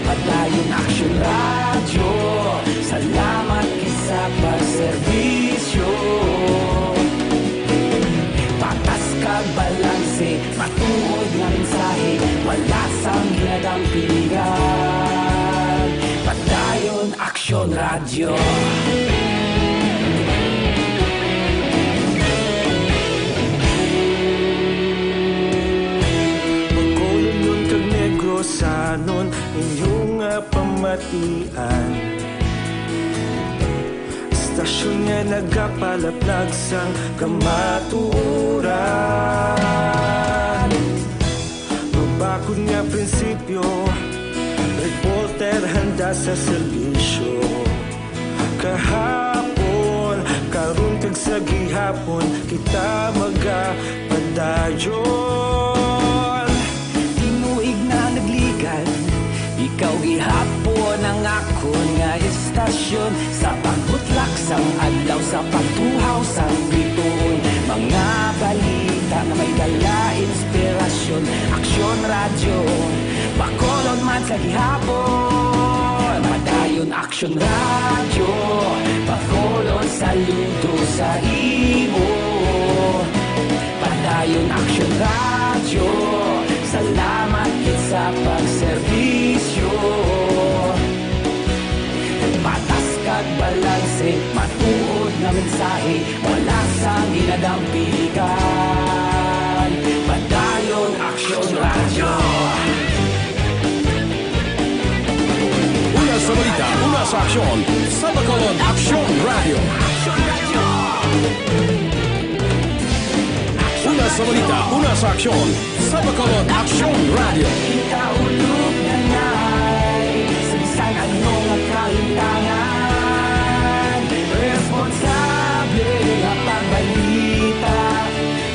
Padayon Aksyon Radyo, salamat gid sa pagserbisyo. Patas kag balanse, matuod nga mensahe, wala sang ginadampingan. Padayon Aksyon Radyo. Bacolod kag Negrosanon, inyo nga pamatian. Istasyon nga nagapalaplag sang kamatuoran. Mabakod nga prinsipyo, Reporter handa sa serbisyo. Kahapon, karon kag sa gihapon, kita magapadayon. Tinuig na nagligan, ikaw gihapon ang akon nga istasyon. Sa pagbutlak sang adlaw, sa pagtuhaw sang bituon, mga balita nga may dala inspirasyon. Aksyon Radyo, Bacolod man sa gihapon. Padayon Aksyon Radyo, Bacolod saludo sa imo. Padayon Aksyon Radyo, salamat gid sa pagserbisyo. Patas kag balanse, matuod nga mensahe, wala sang ginadampigan. Padayon Aksyon Radyo. Una sa balita, una sa aksyon, sa Bacolod Aksyon Radyo. Una sa balita, una sa aksyon, sa Bacolod Aksyon Radyo. Kita ulog na nay, sa bisan ano nga kahintangan, responsable nga pagbalita,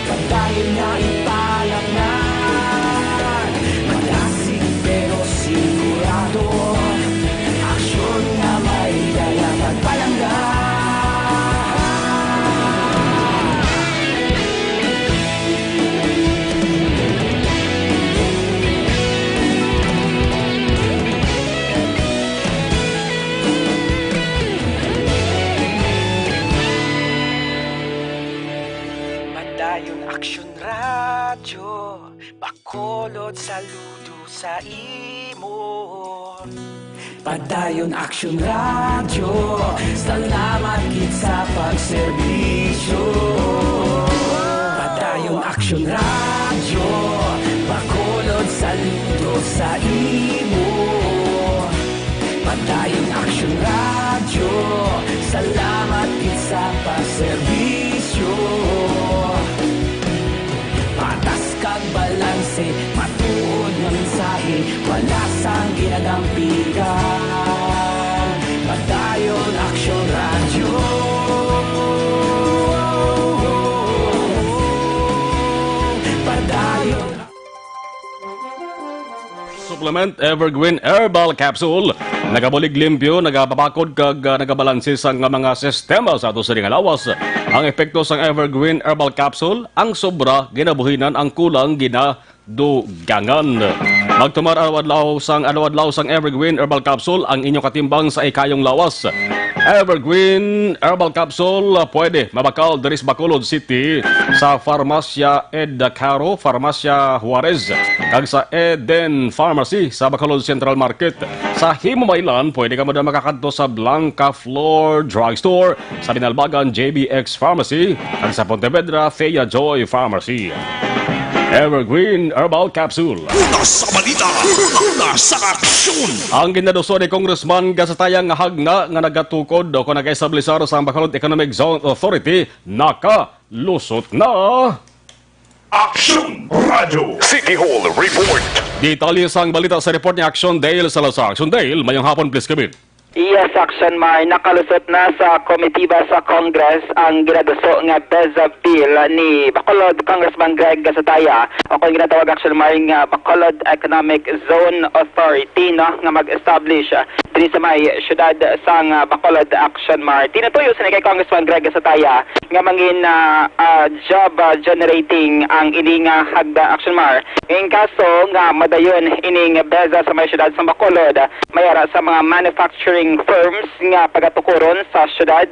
kag dayon nga ipalatnag. Madasig pero sigurado, aksyon nga may dala pagpalangga. Padayon Aksyon Radyo, Bacolod saludo sa imo. Padayon Aksyon Radyo, salamat gid sa pagserbisyo. Padayon Aksyon Radyo, Bacolod saludo sa imo. Padayon Aksyon Radyo, salamat gid sa pagserbisyo. Patas kag balanse, matuod nga mensahe, wala sang ginadampigan. Padayon Aksyon Radyo. Padayon. Supplement Evergreen Herbal Capsule. Nagabulig limpyo, nagapabakod kag, ah, nagabalanse sang mga sistema sa ato sini nga lawas. Ang epekto sang Evergreen Herbal Capsule, ang sobra ginabuhinan, ang kulang ginadugangan. Magtumar adlaw-adlaw sang, adlaw-adlaw sang Evergreen Herbal Capsule, ang inyo katimbang sa ikayong lawas. Evergreen Herbal Capsule, ah, pwede mabakal diri sa Bacolod City sa Farmacia Ed Caro, Farmacia Juarez, kag sa Eden Pharmacy sa Bacolod Central Market. Sa Himamaylan, pwede ka man makakadto sa Blanca Flor Drugstore, sa Binalbagan, J B X Pharmacy, kag sa Pontevedra, Thea Joy Pharmacy. Evergreen Herbal Capsule. Una sa balita, una sa aksyon. Ang ginaduso ni Congressman Gasataya nga hagna nga nagatukod o kung nag-establisar sa Bacolod Economic Zone Authority nakalusot na. Aksyon Radyo. City Hall Report. Detalye sang balita sa report ni Action Dale Salazar. Action Dale, mayong hapon, please come in. Yes, Action Mar, nakalusot na sa komitiba sa Congress ang ginaduso nga BEZA bill ni Bacolod Congressman Greg Gasataya, o kung ginatawag, Action Mar, nga Bacolod Economic Zone Authority, no, nga mag-establish, ah, diri sa may siyudad sang, ah, Bacolod, Action Mar. Tinutuyo sini kay Congressman Greg Gasataya nga mangin, ah, ah, job, ah, generating ang ini nga hagda, Action Mar. Ang kaso nga madayon ining BEZA sa may siyudad sang Bacolod, may ara sa mga manufacturing firms nga pagatukuron sa siyudad,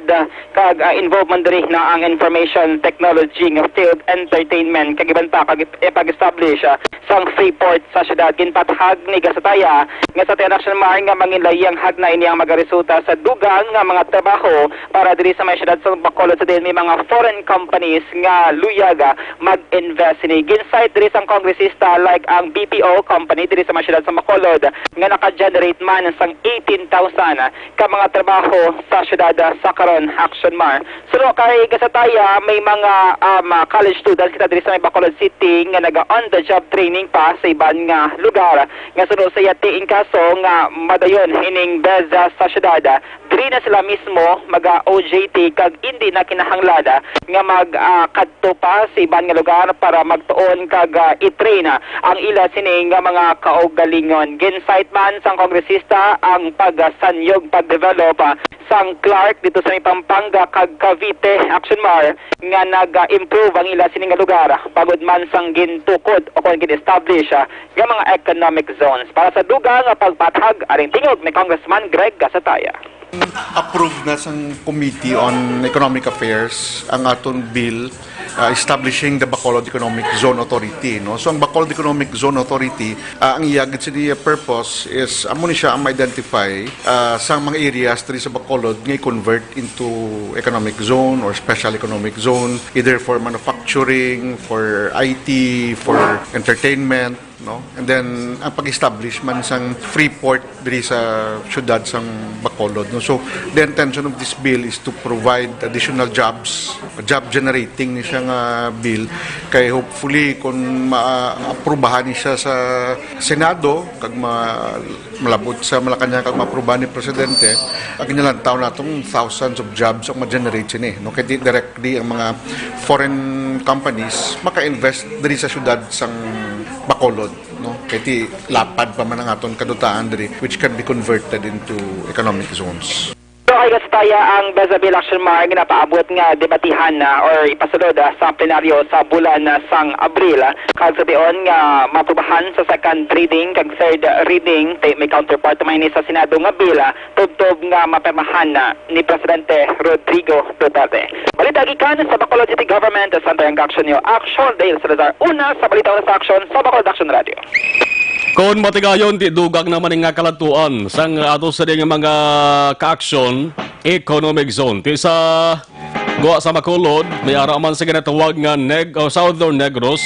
kag, ah, involvement diri na ang information technology nga field, entertainment, kag iban pa, kag ip-, ipag-establish, ah, sang free port sa siyudad. Ginpatahag ni Gasataya nga sa tiyan, Action Mar, nga manginlayang Hagna ini ang magaresulta sa dugang nga mga trabaho para diri sa may siyudad sa Bacolod, sa diin may mga foreign companies nga luyag, ah, mag-invest sini. Gin-cite diri sang kongresista like ang B P O company diri sa may siyudad sa Bacolod nga naka-generate man sang eighteen thousand ka mga trabaho sa siyudad, ah, sa karon, Action Mar. Suno kay Gasataya, may mga, um, ah, college students kita diri sa may Bacolod City nga naga on the job training pa sa iban nga lugar. Nga suno sa iya ti, in kaso nga madayon ining beza sa syudad, diri na sila mismo maga O J T kag indi na kinahanglan nga mag, ah, kadto pa sa iban nga lugar para magtuon kag, ah, i-train ang ila sini nga mga kaugalingon. Gin-cite man sang kongresista ang pagsanyog, pag-develop, ah, sang Clark dito sa may Pampanga kag Cavite, Action Mar, nga nag-improve ang ila sini nga lugar, bangod man sang gintukod o kon gin-establish, ah, nga mga economic zones. Para sa dugang nga pagpatag, aring tingog ni Congressman Greg Gasataya. Approve na sang Committee on Economic Affairs ang aton bill, ah, establishing the Bacolod Economic Zone Authority, no? So, ang Bacolod Economic Zone Authority, ah, ang iya gid sini purpose is, amo ni siya ang ma-identify, ah, sang mga areas diri sa Bacolod nga i-convert into economic zone or special economic zone, either for manufacturing, for I T, for entertainment, no? And then, ang pag-establish man sang free port diri sa syudad sang Bacolod, no? So, the intention of this bill is to provide additional jobs, job generating ni siya nga bill. Kay hopefully, kung maaprubahan ni siya sa Senado, kag ma-, malabot sa Malacañang kag maaprubahan ni Presidente, ang ginalantaw natong thousands of jobs ang ma-generate sini, no? Kay di directly ang mga foreign companies maka-invest diri sa syudad sang Bacolod, no? Kay ti lapad pa man ang aton kadutaan diri, which can be converted into economic zones. So, ay Gasataya, ang Beza Bill, Action Mar, ginapaabot nga debatihan na or ipasulod, ah, sa plenaryo sa bulan, ah, sang Abril, ah, kag sa tion nga maaprubahan sa second reading kag third reading, ti may counterpart man ini sa Senado nga bill, ah, tubtob nga mapirmahan na ni Presidente Rodrigo Duterte. Balita gikan sa Bacolod City Government, Center ang Action Nyo, Action Dale Salazar, una sa balita, una sa aksyon sa Bacolod Action Radio. Kon matigayon, ti dugang naman nga kaladtuan sang ato sa mga kaaksyon, economic zone. Ti sa gwa sa Bacolod, may ara man sa ginatawag nga Neg-, o Southern Negros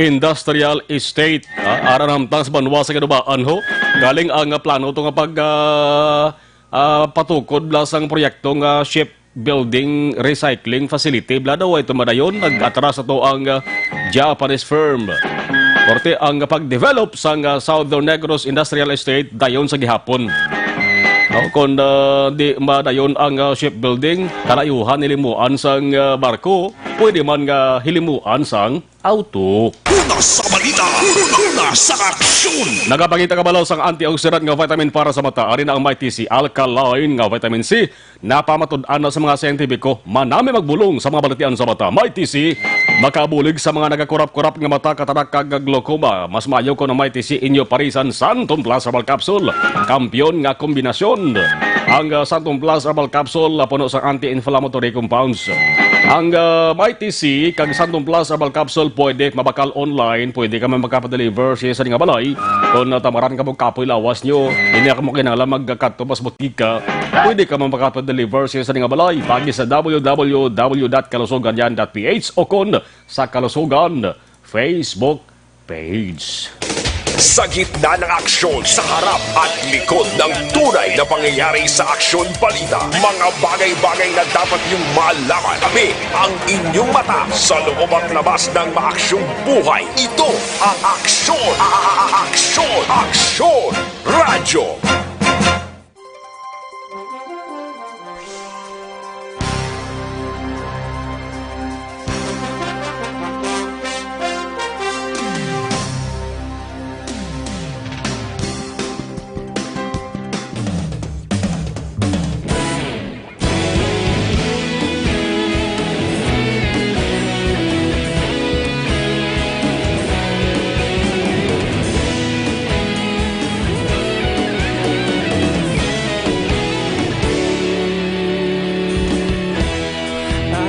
Industrial Estate. Ah, ara namtang sa banwa sa Ginubaan ho. Galing ang plano to nga pag, ah, ah, patukod bala sang proyekto nga shipbuilding recycling facility. Bala daw ito madayon, nag-atras ato ang, ah, Japanese firm. Korte ang pag-develop sang, ah, Southern Negros Industrial Estate dayon sa gihapon. No, kon, ah, di madayon ang, ah, shipbuilding, kalayuhan hilimuan sang, ah, barko, pwede man nga hilimuan sang auto. Una sa balita, una sa aksyon. Nagapakita kabalo sang antioxidant nga vitamin para sa mata. Ari na ang Mighty C, alkaline nga vitamin C. Napamatud-an na sa mga siyentipiko, manami magbulong sa mga balatian sa mata. Mighty C, makabulig sa mga nagakurap-kurap nga mata, katarak kag glaucoma. Mas maayo kon ang Mighty C inyo parisan Santon Plus Herbal Capsule. Kampiyon nga kombinasyon. Ang, ah, Santon Plus Herbal Capsule, ah, puno sa anti-inflammatory compounds. Ang, ah, Mighty C kag Santon Plus Herbal Capsule pwede mabakal online, pwede ka man makapadeliver sa isa nga balay. Kung natamaran ka mo kapoy lawas nyo, hindi ka mo kinahanglan magkadto pa sa butika. Pwede ka man makapadeliver sa isa nga balay. Pagi sa W W W dot kalusugan yan dot P H o kon sa Kalusugan Facebook page. Sa gitna ng aksyon, sa harap at likod ng tunay na pangyayari sa Aksyon Balita, mga bagay-bagay na dapat niyong malaman. Tabi ang inyong mata sa loob at labas ng maaksyong buhay. Ito ang Aksyon, a-, a-, a-, Aksyon, Aksyon Radyo.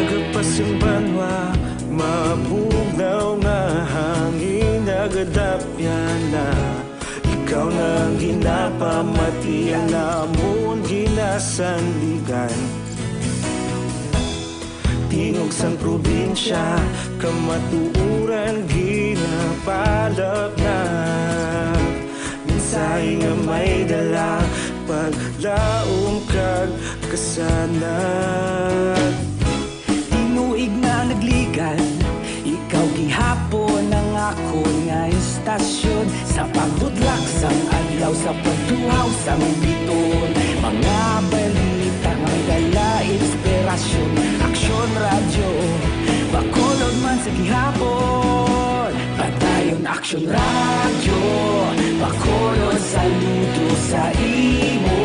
Agapas ang banwa, mabugnaw nga hangin, nagadapyan na. Ikaw na Ginapamati namon ginasandigan. Tingog sang probinsya, kamatuoran ginapalapnag. Mensahe nga may dala, paglaom kag kasanag. Tinuig na nagligad, ikaw gihapon ang akon nga istasyon. Sa pagbutlak sang adlaw, sa pagtuhaw sang bituon, mga balita nga may dala inspirasyon. Aksyon Radyo, Bacolod man sa gihapon. Padayon Aksyon Radyo, Bacolod, saludo sa imo.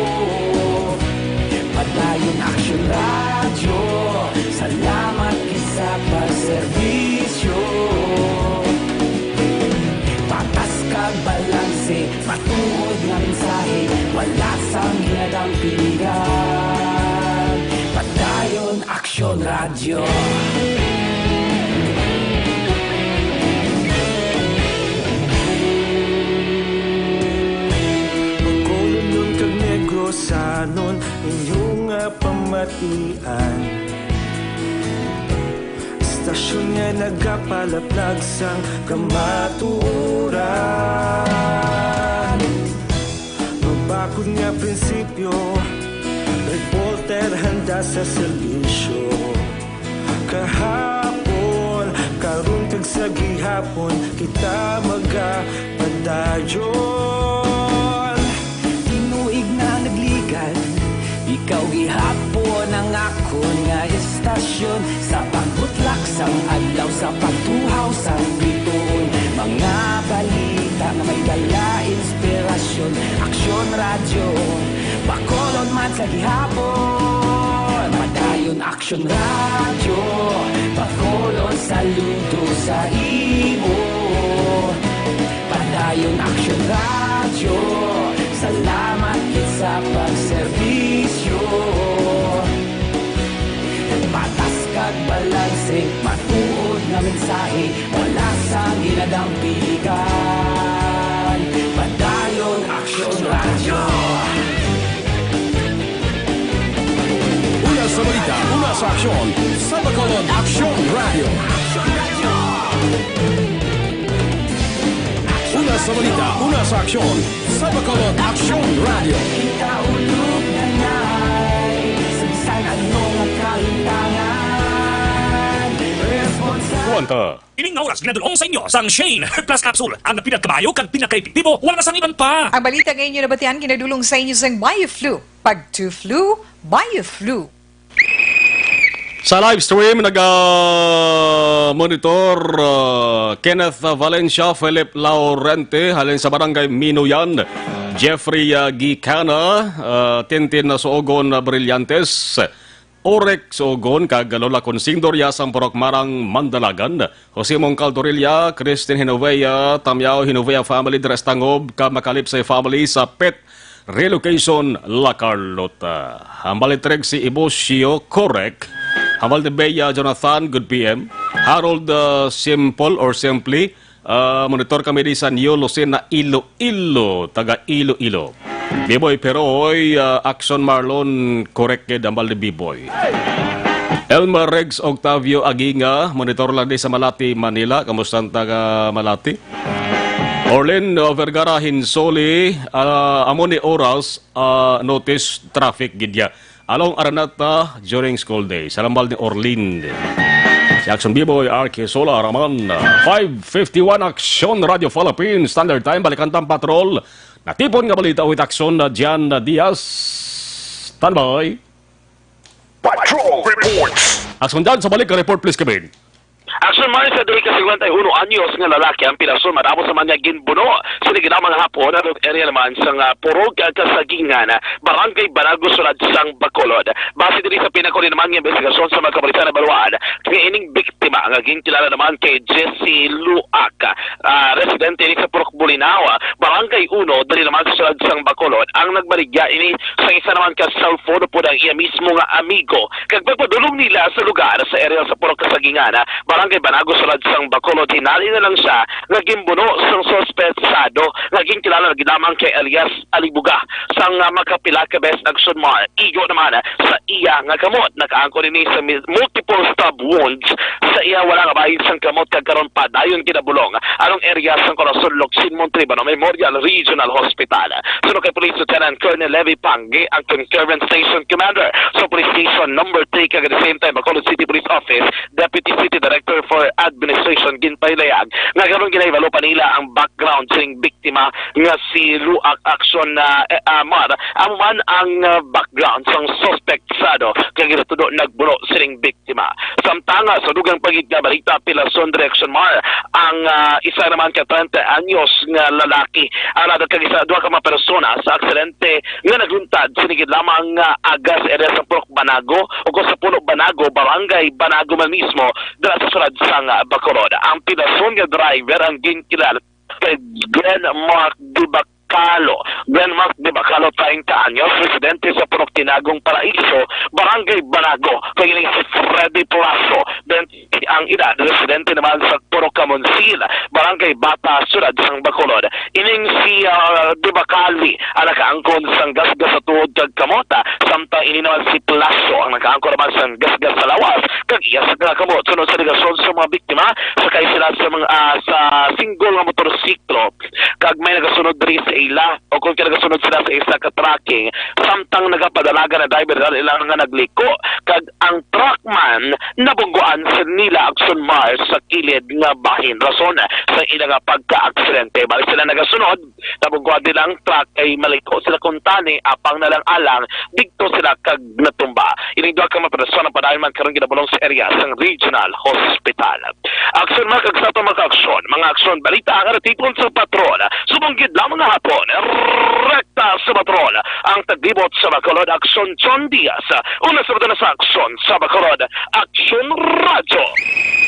Padayon Aksyon Radyo, salamat gid sa pagserbisyo. Patas kag balanse, matuod nga mensahe, wala sang ginadampingan. Padayon Aksyon Radyo. Bacolodnon kag Negrosanon, inyo nga pamatian. Istasyon nga nagapalaplag sang kamatuoran. Mabakod nga prinsipyo, reporter handa sa serbisyo. Kahapon, karon kag sa gihapon, kita magapadayon. Tinuig na nagligad, ikaw gihapon ang akon nga istasyon. Sa pagbutlak sang adlaw, sa pagtuhaw sang bituon, mga balita nga may dala inspirasyon. Aksyon Radyo, Bacolod man sa gihapon. Padayon Aksyon Radyo, Bacolod, saludo sa imo. Padayon Aksyon Radyo, salamat gid sa pagserbisyo. Patas kag balanse, matuod nga mensahe, wala sang ginadampigan. Padayon Aksyon Radyo. Una sa balita, una sa aksyon, sa Bacolod Aksyon Radyo. Una sa balita, una sa aksyon, sa Bacolod Aksyon Radyo. Kita ulog na nay, sa bisan ano nga kalintangan, responsable. Kuwanta. Ining nga oras ginadul-ong sa inyo sang Shane Plus Capsule, ang pinakamayo kag pinakaepektibo, wala na sang iban pa. Ang balita nga inyo nabatian ginadul-ong sa inyo sang Bioflu. Pag two flu, Bioflu. Sa live stream, naga-monitor, uh, Kenneth Valencia, Philip Laurente, halin sa Barangay Minoyan, Jeffrey, uh, Gicana, uh, Tintin na Suogon, uh, Brillantes, Orek Suogon, kag Lola Consing Doria sang Purok Marang, Mandalagan, Jose Mongcal Torilla, Christine Hinovea, Tamiao Hinovea family, Dres Tangob, kag Macalipse family sa Pet Relocation, La Carlota. Hambal ni Treg si Ibosio Correc. Hambal ni Bea Jonathan, good P M. Harold, uh, Simple or Simply, uh, monitor kami di sa New Lucena, Iloilo, taga Iloilo. Biboy Peroy, uh, Action Marlon, correct gid, hambal ni Biboy. Elmer Regs Octavio Aginga, monitor lang di sa Malati, Manila. Kamusta ang taga Malati? Orlin, uh, Vergara Hinsoli, uh, amo ni oras, uh, notice traffic gid ya along Araneta during school days. Sa hambal ni Orlin. Si Action Biboy, Arky Sola, Raman. Five fifty-one Action Radio Philippines, Standard Time, Balikantang Patrol. Natipon nga balita with Action, uh, Jan Diaz. Standby. Patrol Reports. Action Jan, sa balik ka report, please, Kevin. Action man sa diri ka singkwenta y uno anyos nga lalaki ang pinason matapos naman niya ginbuno sa nagilamang hapon sa area naman sa nga Purok Kasagingan, Barangay Banago, Sulad sang Bacolod. Base diri sa pinakuli naman nga investigasyon sa mga kapulisan, nabaluan nga ining biktima nga ginkilala naman kay Jesse Luak, ah, residente diri sa Purok Bulinaw, Barangay Uno, diri naman sa Sulad sang Bacolod, ang nagbaligya ini sa isa naman ka cellphone upod ang iya mismo nga amigo. Kag pagpadulong nila sa lugar sa area sa Purok Kasagingan, Barangay Barangay Banago, sulod sang Bacolod, hinali na lang siya nga ginbuno sang suspetsado nga ginkilala na gid lamang kay alias Alibuga. Sang, ah, makapila ka beses nga aksyon, Mar, igo naman sa iya nga kamot. Nakaangkon ini sa mi-, multiple stab wounds sa iya wala nga bahin sang kamot, kag karon padayon ginabulong anang area sang Corazon, Locsin, Montalban Memorial Regional Hospital. Suno kay Police Lieutenant Colonel Levi Pangge, ang Concurrent Station Commander sa Police Station Number Three, kag at the same time, Bacolod City Police Office Deputy City Director for Administration, ginpahilaya nga karon ginahibalo pa nila ang background sing biktima nga si Luak Action na, eh, Amar. Amo man ang, ah, background sang suspect sado kag ginatudo nagbuno sining biktima. Samtang, ah, sa dugang pa gid nga balita, pilason, Direction Mar, ang, ah, isa naman ka treinta anyos nga lalaki, ang nadat kag isa, duha ka mga persona sa aksidente nga nagluntad sini gid lamang nga aga sa area sa Purok Banago o kung sa Puno Banago, Barangay Banago man mismo, dira sa sulod sang, ah, Bacolod. Ang pilason nga driver ang ginkilala kay Glenn Mark Dibacalo. Glenn Mark Dibacalo, treinta anyos, residente sa Purok Tinagong Paraiso, Barangay Banago. Kag ining si Freddy Plaso, twenty ang edad, residente naman sa Purok Kamonsil, Barangay Bata, Siyudad sang Bacolod. Ining si, ah, Dibacali ang nakaangkon sang gasgas sa tuhod kag kamot, ah, samtang ini naman si Plaso ang nakaangkon naman sang gasgas sa lawas kag iya sa kamot. Sunod sa alegasyon sa mga biktima, sakay sila sa mga, ah, sa single nga motorsiklo kag may nagasunod diri sa ila, o kung kaya nagasunod sila sa isa ka trucking, samtang nagapadalagan na driver, dala ila nga nagliko, kag ang truck man nabungguan sa nila, Action Mar, sa kilid nga bahin, rason sa ila nga pagka-aksidente. Bali sila nagasunod, nabungguan nila ang truck, kay maliko sila kuntani, apang na lang alang, didto sila kag natumba. Ining duha ka mga persona padayon man karon ginabulong sa area sang Regional Hospital. Aksyon, mga kag sa atong mga aksyon, mga aksyon, balita nga natipon sa patrol. Subong gid lamang nga hapon, rekta sa patrol, ang taglibot sa Bacolod, Aksyon John Diaz. Una sa mga sa aksyon sa Bacolod, Aksyon Radyo.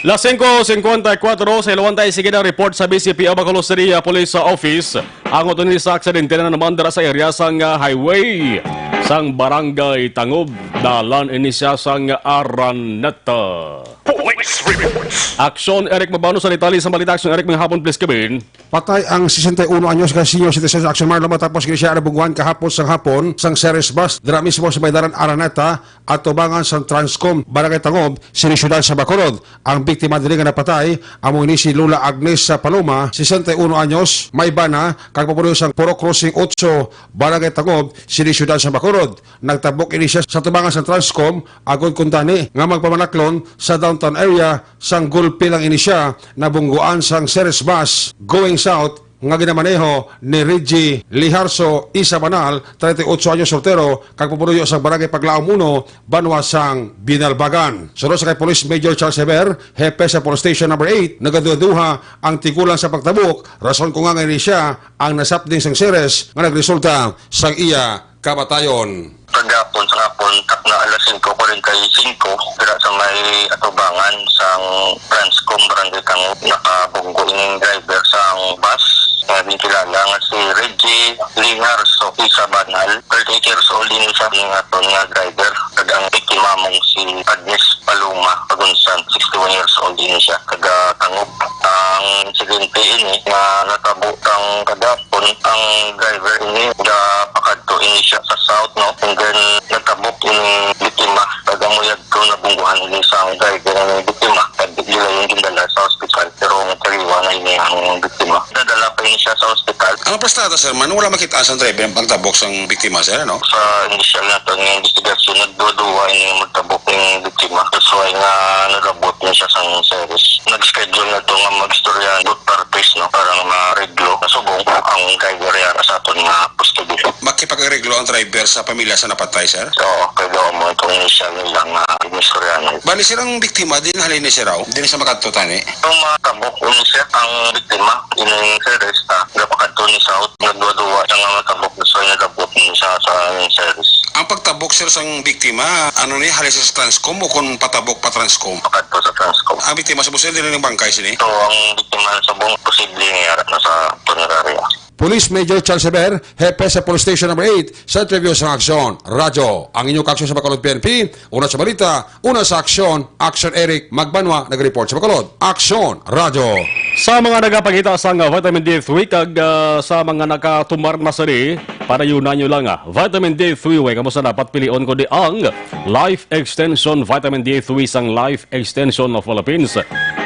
Las singko singkwenta y kuwatro, sa iluwan tayo, sige na report sa B C P o Bacolod City, ah, Police, ah, Office. Ang uton ni sa aksidente na naman dira sa area sang, ah, highway sang Barangay Tangob, dalan ini siya sang Araneta. Police reports. Aksyon, Eric Mabano sa detalye sa balita. Aksyon, Eric, mga hapon, please, Kevin. Patay ang sesenta y uno anyos ka senior citizen sa Action Marlo matapos kini siya nabungguan kahapon sang hapon sang Ceres bus dira mismo sa may dalan Araneta, atubangan sang Transcom, Barangay Tangob, sini siyudad sa Bacolod. Ang biktima diri nga napatay amo ini si Lola Agnes sa Paloma, sesenta y uno anyos, may bana, kag papuyo sang Purok Crossing Otso, Barangay Tangob, sini siyudad sa Bacolod. Nagtabok ini siya sa tubangan sa Transcom, agod kuntani nga magpamanaklon sa downtown area sang gulpi lang ini siya nabungguan sang Ceres bus going south nga ginamaneho ni Reggie Liharso Isabanal, treinta y ocho anyos, soltero, kag pumuluyo sa Barangay Paglaom uno, banwa sang Binalbagan. Suno sa kay Police Major Charles Heber, hepe sa Police Station Number Eight, nagaduha-duha ang tigulang sa pagtabok, rason kung nganong ini siya ang nasapding sang Ceres nga nagresulta sang iya kamatayon. Kagapon sa hapon, takna alas singko kuwarenta y singko, dira sa may atubangan sang Transcom Barangay Tangob, nakabunggo ining driver sang bus nga ginkilala nga si Reggie Lingar Sofisa Banal, thirty-eight years old, ini siya ning aton nga driver. Kag ang biktima mong si Agnes Paloma Pagunsan, sixty-one years old, ini siya, taga Tangob. Ang insidente ini nga natabo sang kagapon, ang driver ini gapakadto ini siya sa south, no? And then nagtabok ini biktima, kag amo yadto nabungguhan ini sang driver ang biktima, kag gilayon gindala sa ospital, pero nataliwan na ini ang biktima. Nadala pa ini siya sa ospital. Ang plansya, sir, man, wala makita sa driver ang pagtabok sang biktima, sir, ano? Sa initial naton nga investigasyon, nagduwa-duwa ini nga magtabok ang biktima. That's why nga nag-abot na siya sang Ceres. Nag-schedule na to nga mag-istorya both parties, no, para nga mareglo. Subong ang driver ya sa aton nga custody. Makipag-areglo ang driver sa pamilya sa napatay, sir? Oo, kay daw mo itong initial nila nga inistoryahan. Bali, sir, ang biktima, diin halin ni, sir, aw? Diin sa makadto tani? Ang matabok ni siya, ang biktima, ining Ceres, ah, gapakadto ni south, nagduwa-duwa siya nga matabok, so nagabot ni siya sa Ceres. Ang pagtabok, sir, sang biktima, ano ni, halin sa Transcom o kung patabok pa Transcom? Pakadto sa Transcom. Ang biktima sa busil, diin ang bangkay sini? So, ang biktima sa buong posible niya na sa punerarya. Police Major Charles Javier, hepe sa Police Station Number Eight, sa interview sa Aksyon Radyo. Ang inyo kaaksyon sa Bacolod P N P, una sa balita, una sa aksyon, Aksyon Eric Magbanwa, nag-report sa Bacolod. Aksyon Radyo. Sa mga nagapangita sang vitamin D three kag, ah, sa mga nakatumar na sini, para yun ninyo lang, ah. Vitamin D three, way, kamusta dapat pilion ko di ang Life Extension Vitamin D three sang Life Extension of Philippines.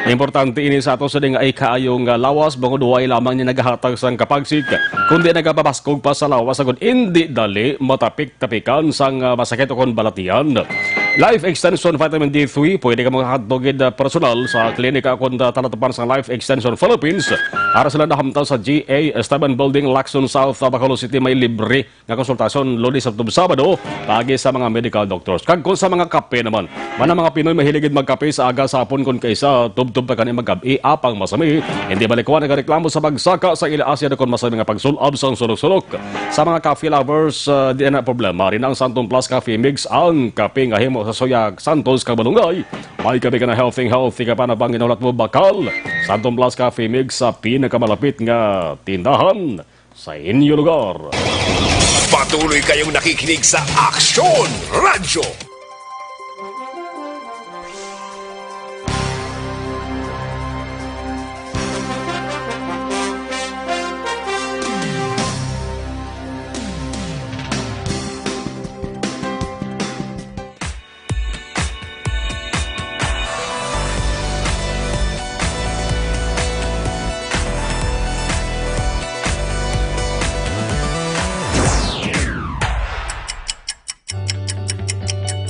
Importante ini sa ato sa ding ay kaayong, ah, lawas, bangod way lamang ni nagahatag sang kapagsik, kundi nagapabaskog pa sa lawas agud indi dali matapik-tapikan sang, ah, masakit o kon balatian. Life Extension Vitamin D three, pwede ka makahadlok gid, ah, personal sa klinika kon, ah, talatupan sa Life Extension Philippines. Ara sila nahamtang sa G A Esteban Building, Lacson South, ah, Bacolod City. May libre nga konsultasyon Lunes hangtod Sabado paagi sa mga medical doctors. Kag kung sa mga kape naman, man ang mga Pinoy mahilig gid magkape sa aga, sa hapon, kon kaisa tubtob pa gani magab-i, apang masami, hindi balikwan nagareklamo sa pagsaka sa ila asid kon masami nga pagsul-ab sang sulok-sulok. Sa mga coffee lovers, ah, di na problema. Rin ang Santon Plus Coffee Mix, ang kape nga himo sa soya, Santos, kag malunggay. May kape ka na healthy, healthy ka pa na bang ginahulat mo bakal. Santon Plus Coffee Mix sa pinakamalapit nga tindahan sa inyo lugar. Patuloy kayong nakikinig sa Aksyon Radyo.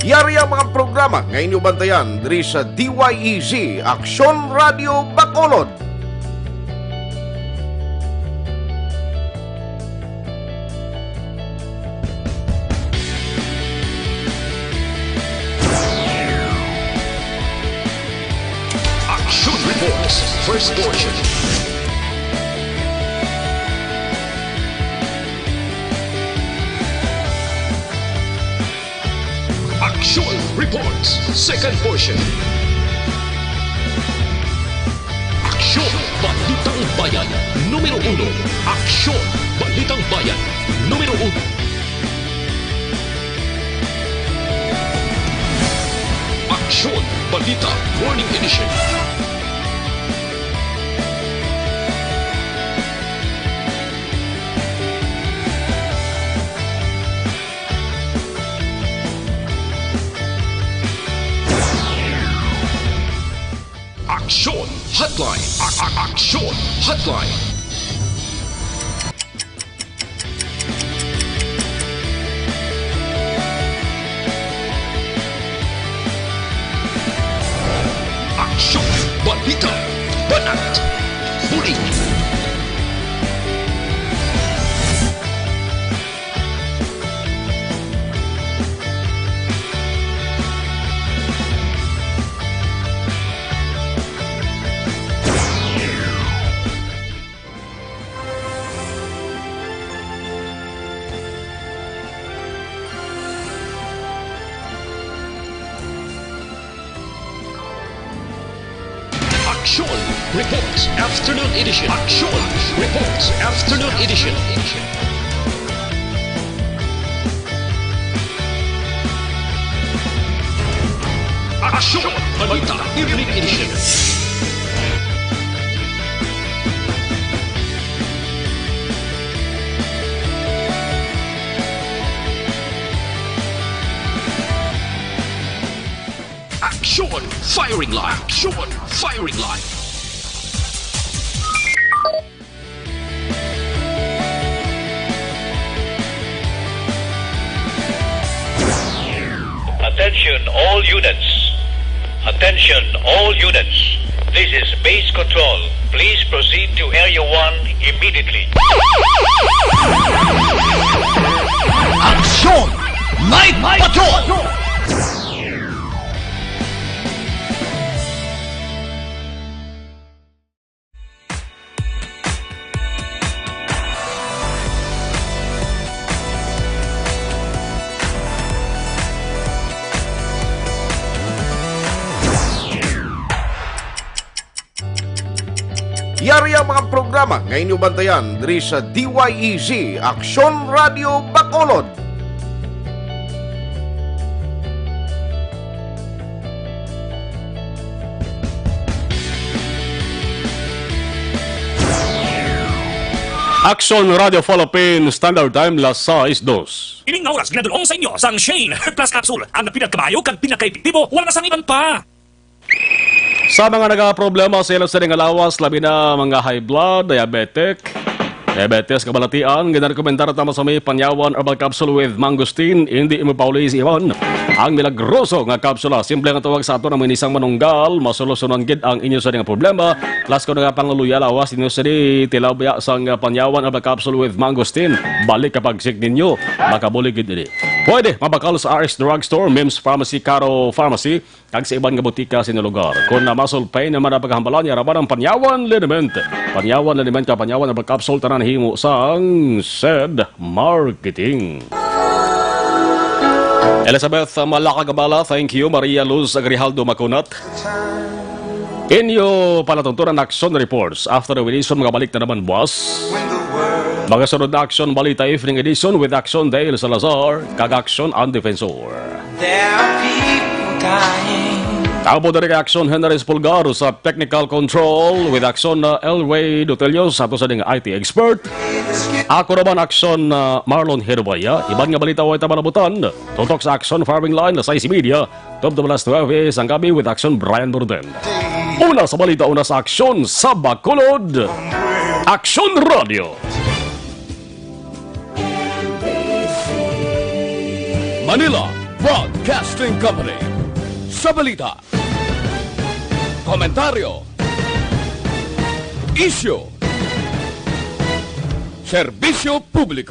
Yari ang mga programa nga inyo bantayan diri sa D Y E Z, Aksyon Radio Bacolod. Action Reports, first portion. Action Reports, second portion. Aksyon, Balitang Bayan, numero uno. Aksyon, Balitang Bayan, numero uno. Aksyon, Balita, Morning Edition. Aksyon Hotline. A-, a-, Aksyon Hotline. Aksyon, balita, banat, bully. Aksyon Reports Afternoon Edition. Aksyon Reports Afternoon Edition. Aksyon Balita Evening Edition. Aksyon Firing Line. Aksyon Firing Line. Attention all units. Attention all units. This is base control. Please proceed to Area one immediately. Aksyon! Night Patrol! Yari ang mga programa nga inyo bantayan diri sa D Y E Z, Aksyon Radio Bacolod. Aksyon Radio Philippines, Standard Time, las sais dos. Ining nga oras ginadul-ong sa inyo sang Shane Heart Plus Capsule, ang pinakamayo kag pinakaepektibo, wala na sang iban pa. Sa mga nagaproblema sa ila sini nga lawas, labi na mga high blood, diabetic, diabetes, kabalatian, ginarekomendar ta mo sa may Panyawan Herbal Capsule with Mangosteen, hindi mo pauli sa iban. Ang milagroso nga kapsula, simple nga tawag sa ato na minisang manunggal, masolusyonan gid ang inyo sa nga problema. Plus, kung nagapangluya lawas inyo sa di tilabya sang Panyawan Herbal Capsule with Mangosteen, balik kapag sick ninyo, makabulig gid ini. Pwede mabakal sa R S Drugstore, Mims Pharmacy, Caro Pharmacy, kag sa iban nga butika sa inyong lugar. Kung na muscle pain naman ang paghambalan, yaraman ang Panyawan Liniment. Panyawan Liniment ka Panyawan Herbal Capsule, tanan himo sang Sed Marketing. Elizabeth Malacagabala, thank you. Maria Luz Agrijaldo Macunat. Inyo palatuntunan action reports after the edition, mga balik na naman, boss. Mga sunod na action, balita, evening edition with action Dale Salazar, kag action ang defensor. There are people dying. Tapo diri kay action Henry Espulgar sa technical control with action na Elway Dotelio sa ato sa ding I T expert. Ako naman action na Marlon Herubaya. Iban nga balita way tabalabutan. Tutok sa action firing line na sais media. Tubtob alas nuwebe sang gabi with action Brian Burden. Una sa balita, una sa action sa Bacolod. Action Radio. Manila Broadcasting Company. Sa balita, komentaryo, isyu, serbisyo publiko.